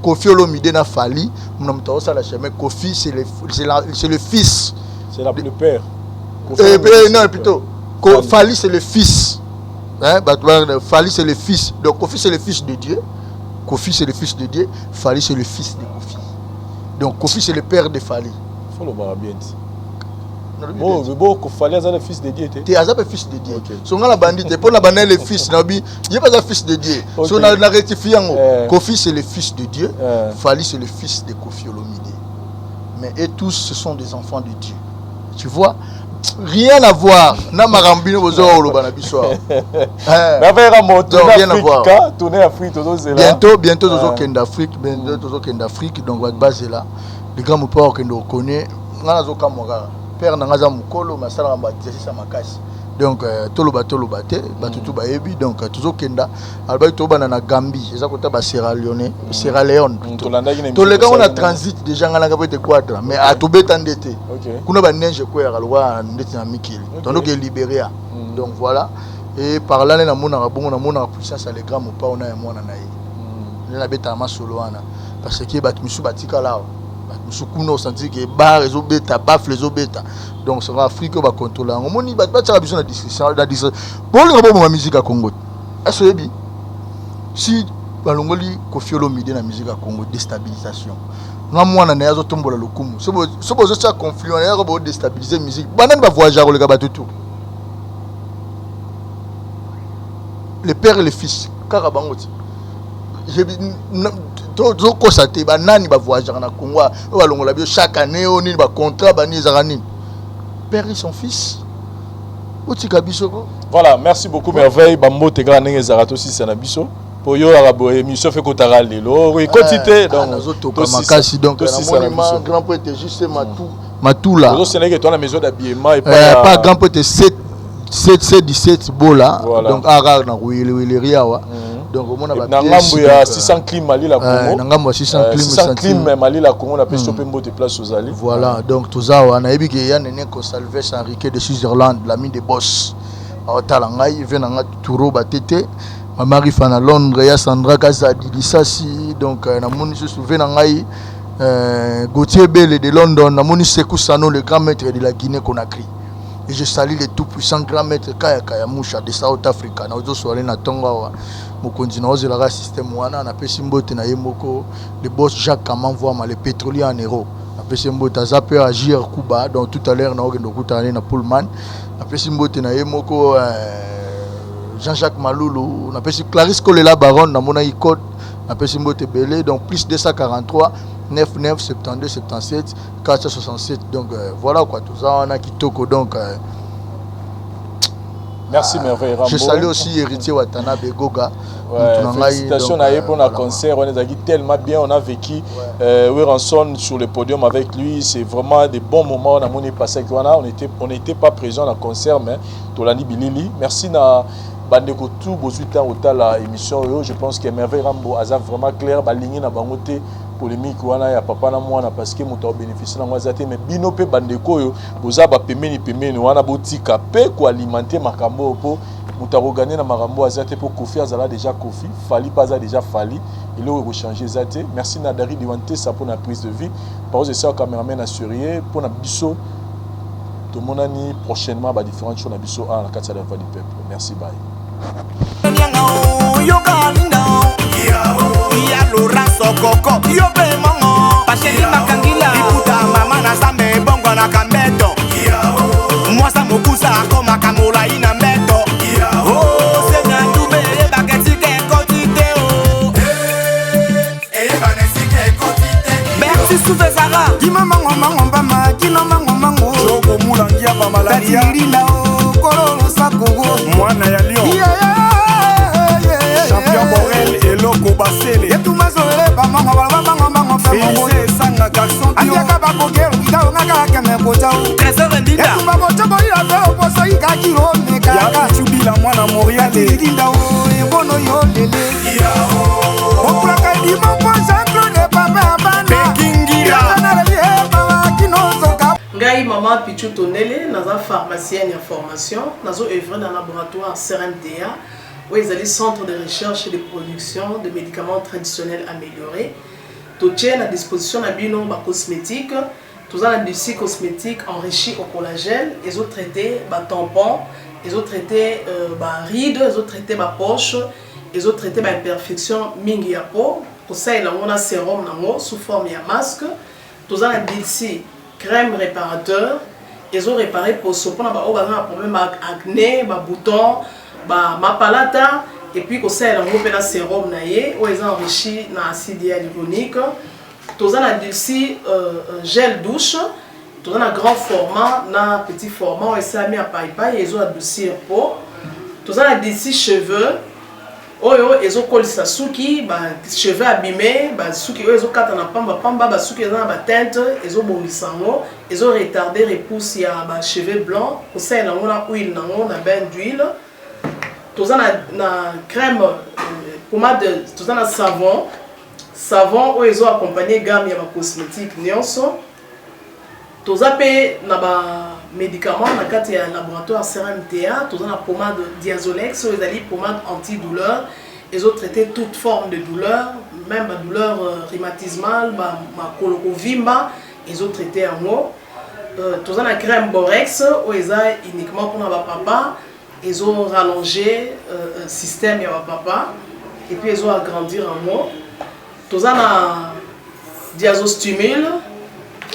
Kofi Olomide na Fally mona moto azosala chemin. Kofi, c'est le, c'est le fils. C'est la, le père. Kofi, non, plutôt Fally, c'est le fils, hein, Fally, c'est le fils. Donc Kofi, c'est le fils de Dieu. Kofi, c'est le fils de Dieu. Fally, c'est le fils de Kofi. Donc Kofi, c'est le père de Fally. Faut le bien. Bon, bon, Fally aza le fils de Dieu te. Te, aza mpe fils de Dieu. So nga na bandi te mpo na banda le fils nabi ye mpe aza fils de Dieu. So na rectifie yango. Kofi, c'est le fils de Dieu. Fally, c'est le fils de Kofi Olomide. Mais et tous, ce sont des enfants de Dieu, tu vois? Rien à voir na makambo bino bozoka koloba na biso awa. Rien à voir. Tourner Afrique tozozela. Bientôt, bientôt tozokende Afrique, bientôt tozokende Afrique. Donc bato bazela, le grand mopa okende okone. Nga nazokamwa kaka, père na nga aza mokolo, mais asalaka baexercice ya makasi. Donc toloba toloba te, bato tu bayebi. Donc tozokenda, alobaki tobanda na Gambie, eza kota ba Sierra Leone, Sierra Leone. Tolekango na transit déjà, nga nanga po ete quadra, mais atobeta nde te kuna, baneige ekweyaka lokola ndeti na mikili. Tondoke Liberia. Donc voilà, et par là nde namonaka bongo, namonaka puissance ya le grand Mopao na ya mwana na ye nde nabetaka masolo wana, parce que bato misusu batikala awa, bato mosusu kuna osanti ke bar ezobeta, baffle ezobeta. Donc soko Afrique oyo bacontrôle yango, omoni bato batiaka biso na distraction, na distraction. Bolinga boboma musique ya Congo. Ese oyebi si balongoli Kofi Olomide na musique ya Congo, déstabilisation. Nga mwana na ye azotombola lokumu. So bozotia conflit wana, yaka bodéstabilise musique. Banani bavoyage koleka bato tout? Le père et le fils, kaka bango ti tozokosa te. Banani bavoyageaka na Congo oyo balongola biso chaque année oyo nini, bacontrat banini, ezalaka nini? Père et son fils, otika biso ko. Voilà, merci beaucoup Merveille. Bambote kaka ndenge ezalaka, tosisa na biso. Po yo yaka boye émission fe kotaka lelo ekoti te. Donc nazotoka makasi. Donc namoni ma grand prêtre juste Matu Matula. Ozosenaki to na maison d'habillement. Et pas grand prêtre 7 7 7 17 bola. Donc ara na huilerie awa. Donc omona ba na ngambo ya 600 clim Malila Congo. Na ngambo ya 600 clim. 600 clim Malila Congo, na pesi pe mbote place ozali. Voilà, donc toza wana, nayebi ke ya Nene Consalves Henrique de Switzerland, l'ami de boss, aotala ngai ve na nga Turo Batete, mama Rifa na Londres, ya Sandra Kazadi Lisasi. Donc namoni susu ve na ngai Gauthier Bele de London, namoni Sekou Sano, le grand maître de la Guinée Conakry, et je salue le tout puissant grand maître Kaya Kaya Musha de South Africa. Nazoswale na ntongo awa, mokonzi na ozelaka système wana. Napesi mbote na ye moko le boss Jacques Kamamvoama, le pétrolier en héros. Napesi mbote, aza mpe agir Kuba. Donc tout à l'heure naokende okutana ne na Pullman. Napesi mbote na ye moko Jean-Jacques Malulu, napesi Clarisse Kolela Baron, namonaki code, napesi mbote ebele. Donc plus 243 99 72 77 467. Donc voilà quoi, toza wana kitoko. Donc Merci Merveille Rambo. Je salue aussi Héritier Watanabe Goga. Ouais, félicitations à pour le concert, on est tellement bien, on a vécu Werrason sur le podium avec lui, c'est vraiment des bons moments, on a moni passé, on n'était pas présent dans le concert, mais tolandi bilili. Merci na bandeko tout bozwi temps otala émission oyo. Je pense que Merveille Rambo aza vraiment clair, balingi na bango te polémique wana ya papa na mwana, parce que moto abénéficie nango aza te. Mais bino mpe bandeko oyo boza bapembeni pembeni wana, botika mpe koalimenter makambo oyo, mpo moto akogagner na makambo aza te, mpo Kofi azala déjà Kofi, Fally mpe aza déjà Fally, eloko ekochange eza te. Merci na Dari Diwantesa mpona prise de vue, parose esa cameraman assurie mpona biso. Tomonani prochainement, badifférentes show na biso awa na kati ya La Voix du Peuple. Merci, bye. Yoka linda ya Laurent Sokoko, yo mpe mongo Pasheli Makangila liputa, mama na Nzambe ebongo na kambeto, mwasa mokusa akomaka molai na mbeto. Osenga tube eyebaka esika ekoti te o. Eyebana esika ekoti te. Merci Souvezara. Kima mango mango mbama kino mango mango. Joko Mulangia bamalaria. Tatirinda o kololo sakogo. Mwana ya Lion, champion Borel eloko basele. Etumazolele bamango baloba mango mango mpe mongo. Felice Esanga garçon bio. Andiaka bakokelo kitaongaka keme kotao. Trésor Ndinda. Etumba bocobolila mpe oposo ikakilo mekaka. Ya Chubila mwana Montréal. Tatirinda o ebono yo lele okulaka edimo mpo Jean-Claude papa ya bana. Pekingira. Kinozoka. Ngai mama Pichu Tondele, naza pharmacienne ya formation, nazo œuvre na laboratoire CRMTA oyo ezali centre de recherche et de production de médicaments traditionnels améliorés. Totie na disposition na bino bacosmétique. Toza na Dulci cosmétique enrichi au collagène, ezotraite batampon, ezotraite baride, ezotraite bapoche, ezotraite baimperfection mingi ya peau, kosalela yango na sérum nango sous forme ya masque. Toza na Dulci crème réparateur, ezorépare poso mpona baoyo baza na problème ya acné, babouton, bamapalata, et puis kosalela yango mpe na sérum na ye oyo eza enrichi na acide hyaluronique. Toza na Dulci gel douche, toza na grand format na petit format oyo esalami ya paipai, ezo adoucir peau. Toza na Dulci cheveux oyo ezokolisa suki, bacheveux abime, basuki oyo ezokata na pambapamba, basuki eza na bateinte, ezobongisa yango, ezoretarde repousse ya bacheveux blanc, kosalela yango na huile nango na bain d'huile. Toza na crème pommade, toza na savon, savon oyo ezoaccompagne gamme ya bacosmétique nyonso. Toza mpe na bamédicament na kati ya laboratoire CRMTA. Toza na pommade Diazolex oyo ezali pommade antidouleur, ezotraite toute forme de douleur, même badouleur rhumatismale, makolo kovimba, ezotraite yango. Toza na crème Borex oyo eza uniquement mpona bapapa, ezorallonge système ya bapapa et puis ezoagrandir yango. Toza na Diazostimule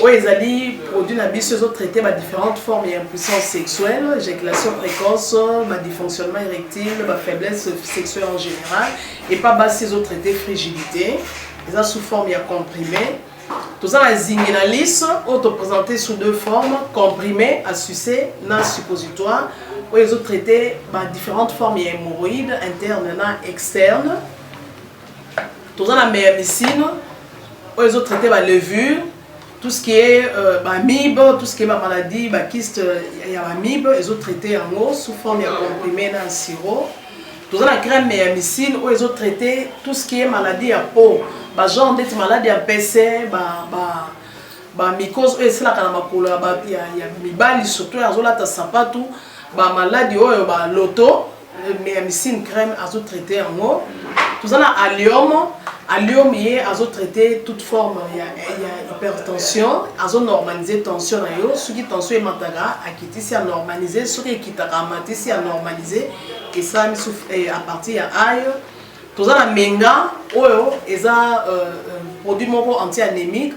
oyo ezali produit na biso, ezotraite badifférentes formes ya impuissance sexuelle, éjaculation précoce, badysfonctionnement érectile, bafaiblesse sexuelle en général. Epa basi ezotraite frigidité, eza sous forme ya comprimé. Toza na Zinginalis oyo toprésente sous deux formes, comprimé à sucer na suppositoire, oyo ezotraite badifférentes formes ya hémorroïde interne na externe. Toza na meyamicine oyo ezotraite balevure, tout ce qui est baamibe, tout ce qui est bamaladie, bakyste ya baamibe, ezotraite yango sous forme ya comprimé na sirop. Toza na crème meyamicine oyo ezotraite tout ce qui est maladie ya peau, bagenre ndeti maladie ya mpese, bamycose oyo esalaka na makolo ya mibali, surtout oyo azolata sapatu, bamaladi oyo baloto, meyamicine crème azotraite yango. Toza na allium. Allium ye azotraite toute forme ya hypertension, azonormalise tension na yo. Soki tension emataka, akitisi, anormalise. Soki ekitaka, amatisi, anormalise. Esalami à partir ya ail. Toza na menga oyo eza produit moko anti-anémique.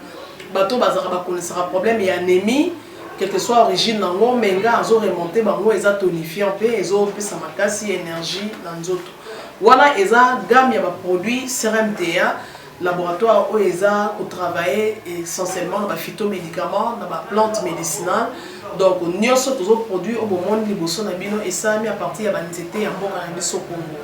Bato bazalaka bakonesaka problème ya anémie, quelle que soit origine nango, menga azoremonte bango. Eza tonifiant mpe ezopesa makasi, énergie na nzoto. Wana eza gamme ya baproduit CRMTA, laboratoire oyo eza kotravaille essentiellement na baphytomédicament, na baplante médicinale. Donc nyonso tozoproduire oyo bomoni liboso na bino esalami à partir ya banzete ya mboka na biso Congo.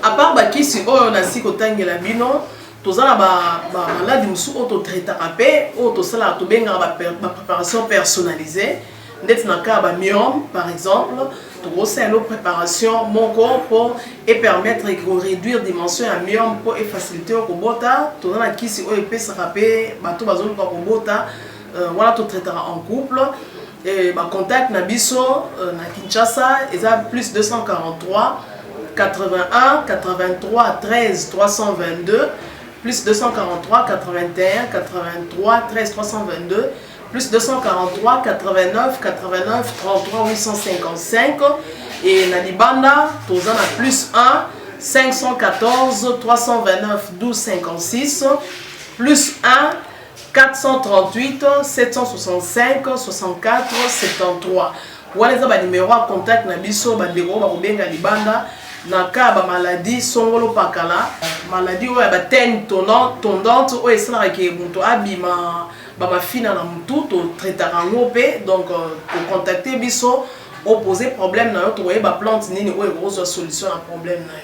À part bakisi oyo nasi kotangela bino, toza na bamaladi mosusu oyo totraitaka mpe oyo tosalaka, tobengaka bapréparation personnalisée. Ndeti na cas ya bamyome par exemple, tokosala préparation moko mpo epermettre koréduire dimension ya myome mpo efacilité oyo kobota. Toza na kisi oyo epesaka mpe bato bazoluka kobota. Wana totraitaka en couple. Bacontact na biso na Kinshasa eza plus 243 81 83 13 322, plus 243 81 83 13 322, plus 243 89 89 33 855. Et na libanda toza na plus 1 514 329 12 56, plus 1 438 765 64 73. Wana eza banimero ya contact na biso. Bandeko oyo bakobenga libanda na ka ya bamaladi songolo pakala, maladi oyo ya bateigne tondante oyo esalaka ke moto abima bamafina na motu, totraitaka yango mpe. Donc tocontacte biso, opose problème na yo, tokoyeba plante nini oyo ekozwa solution na problème na yo.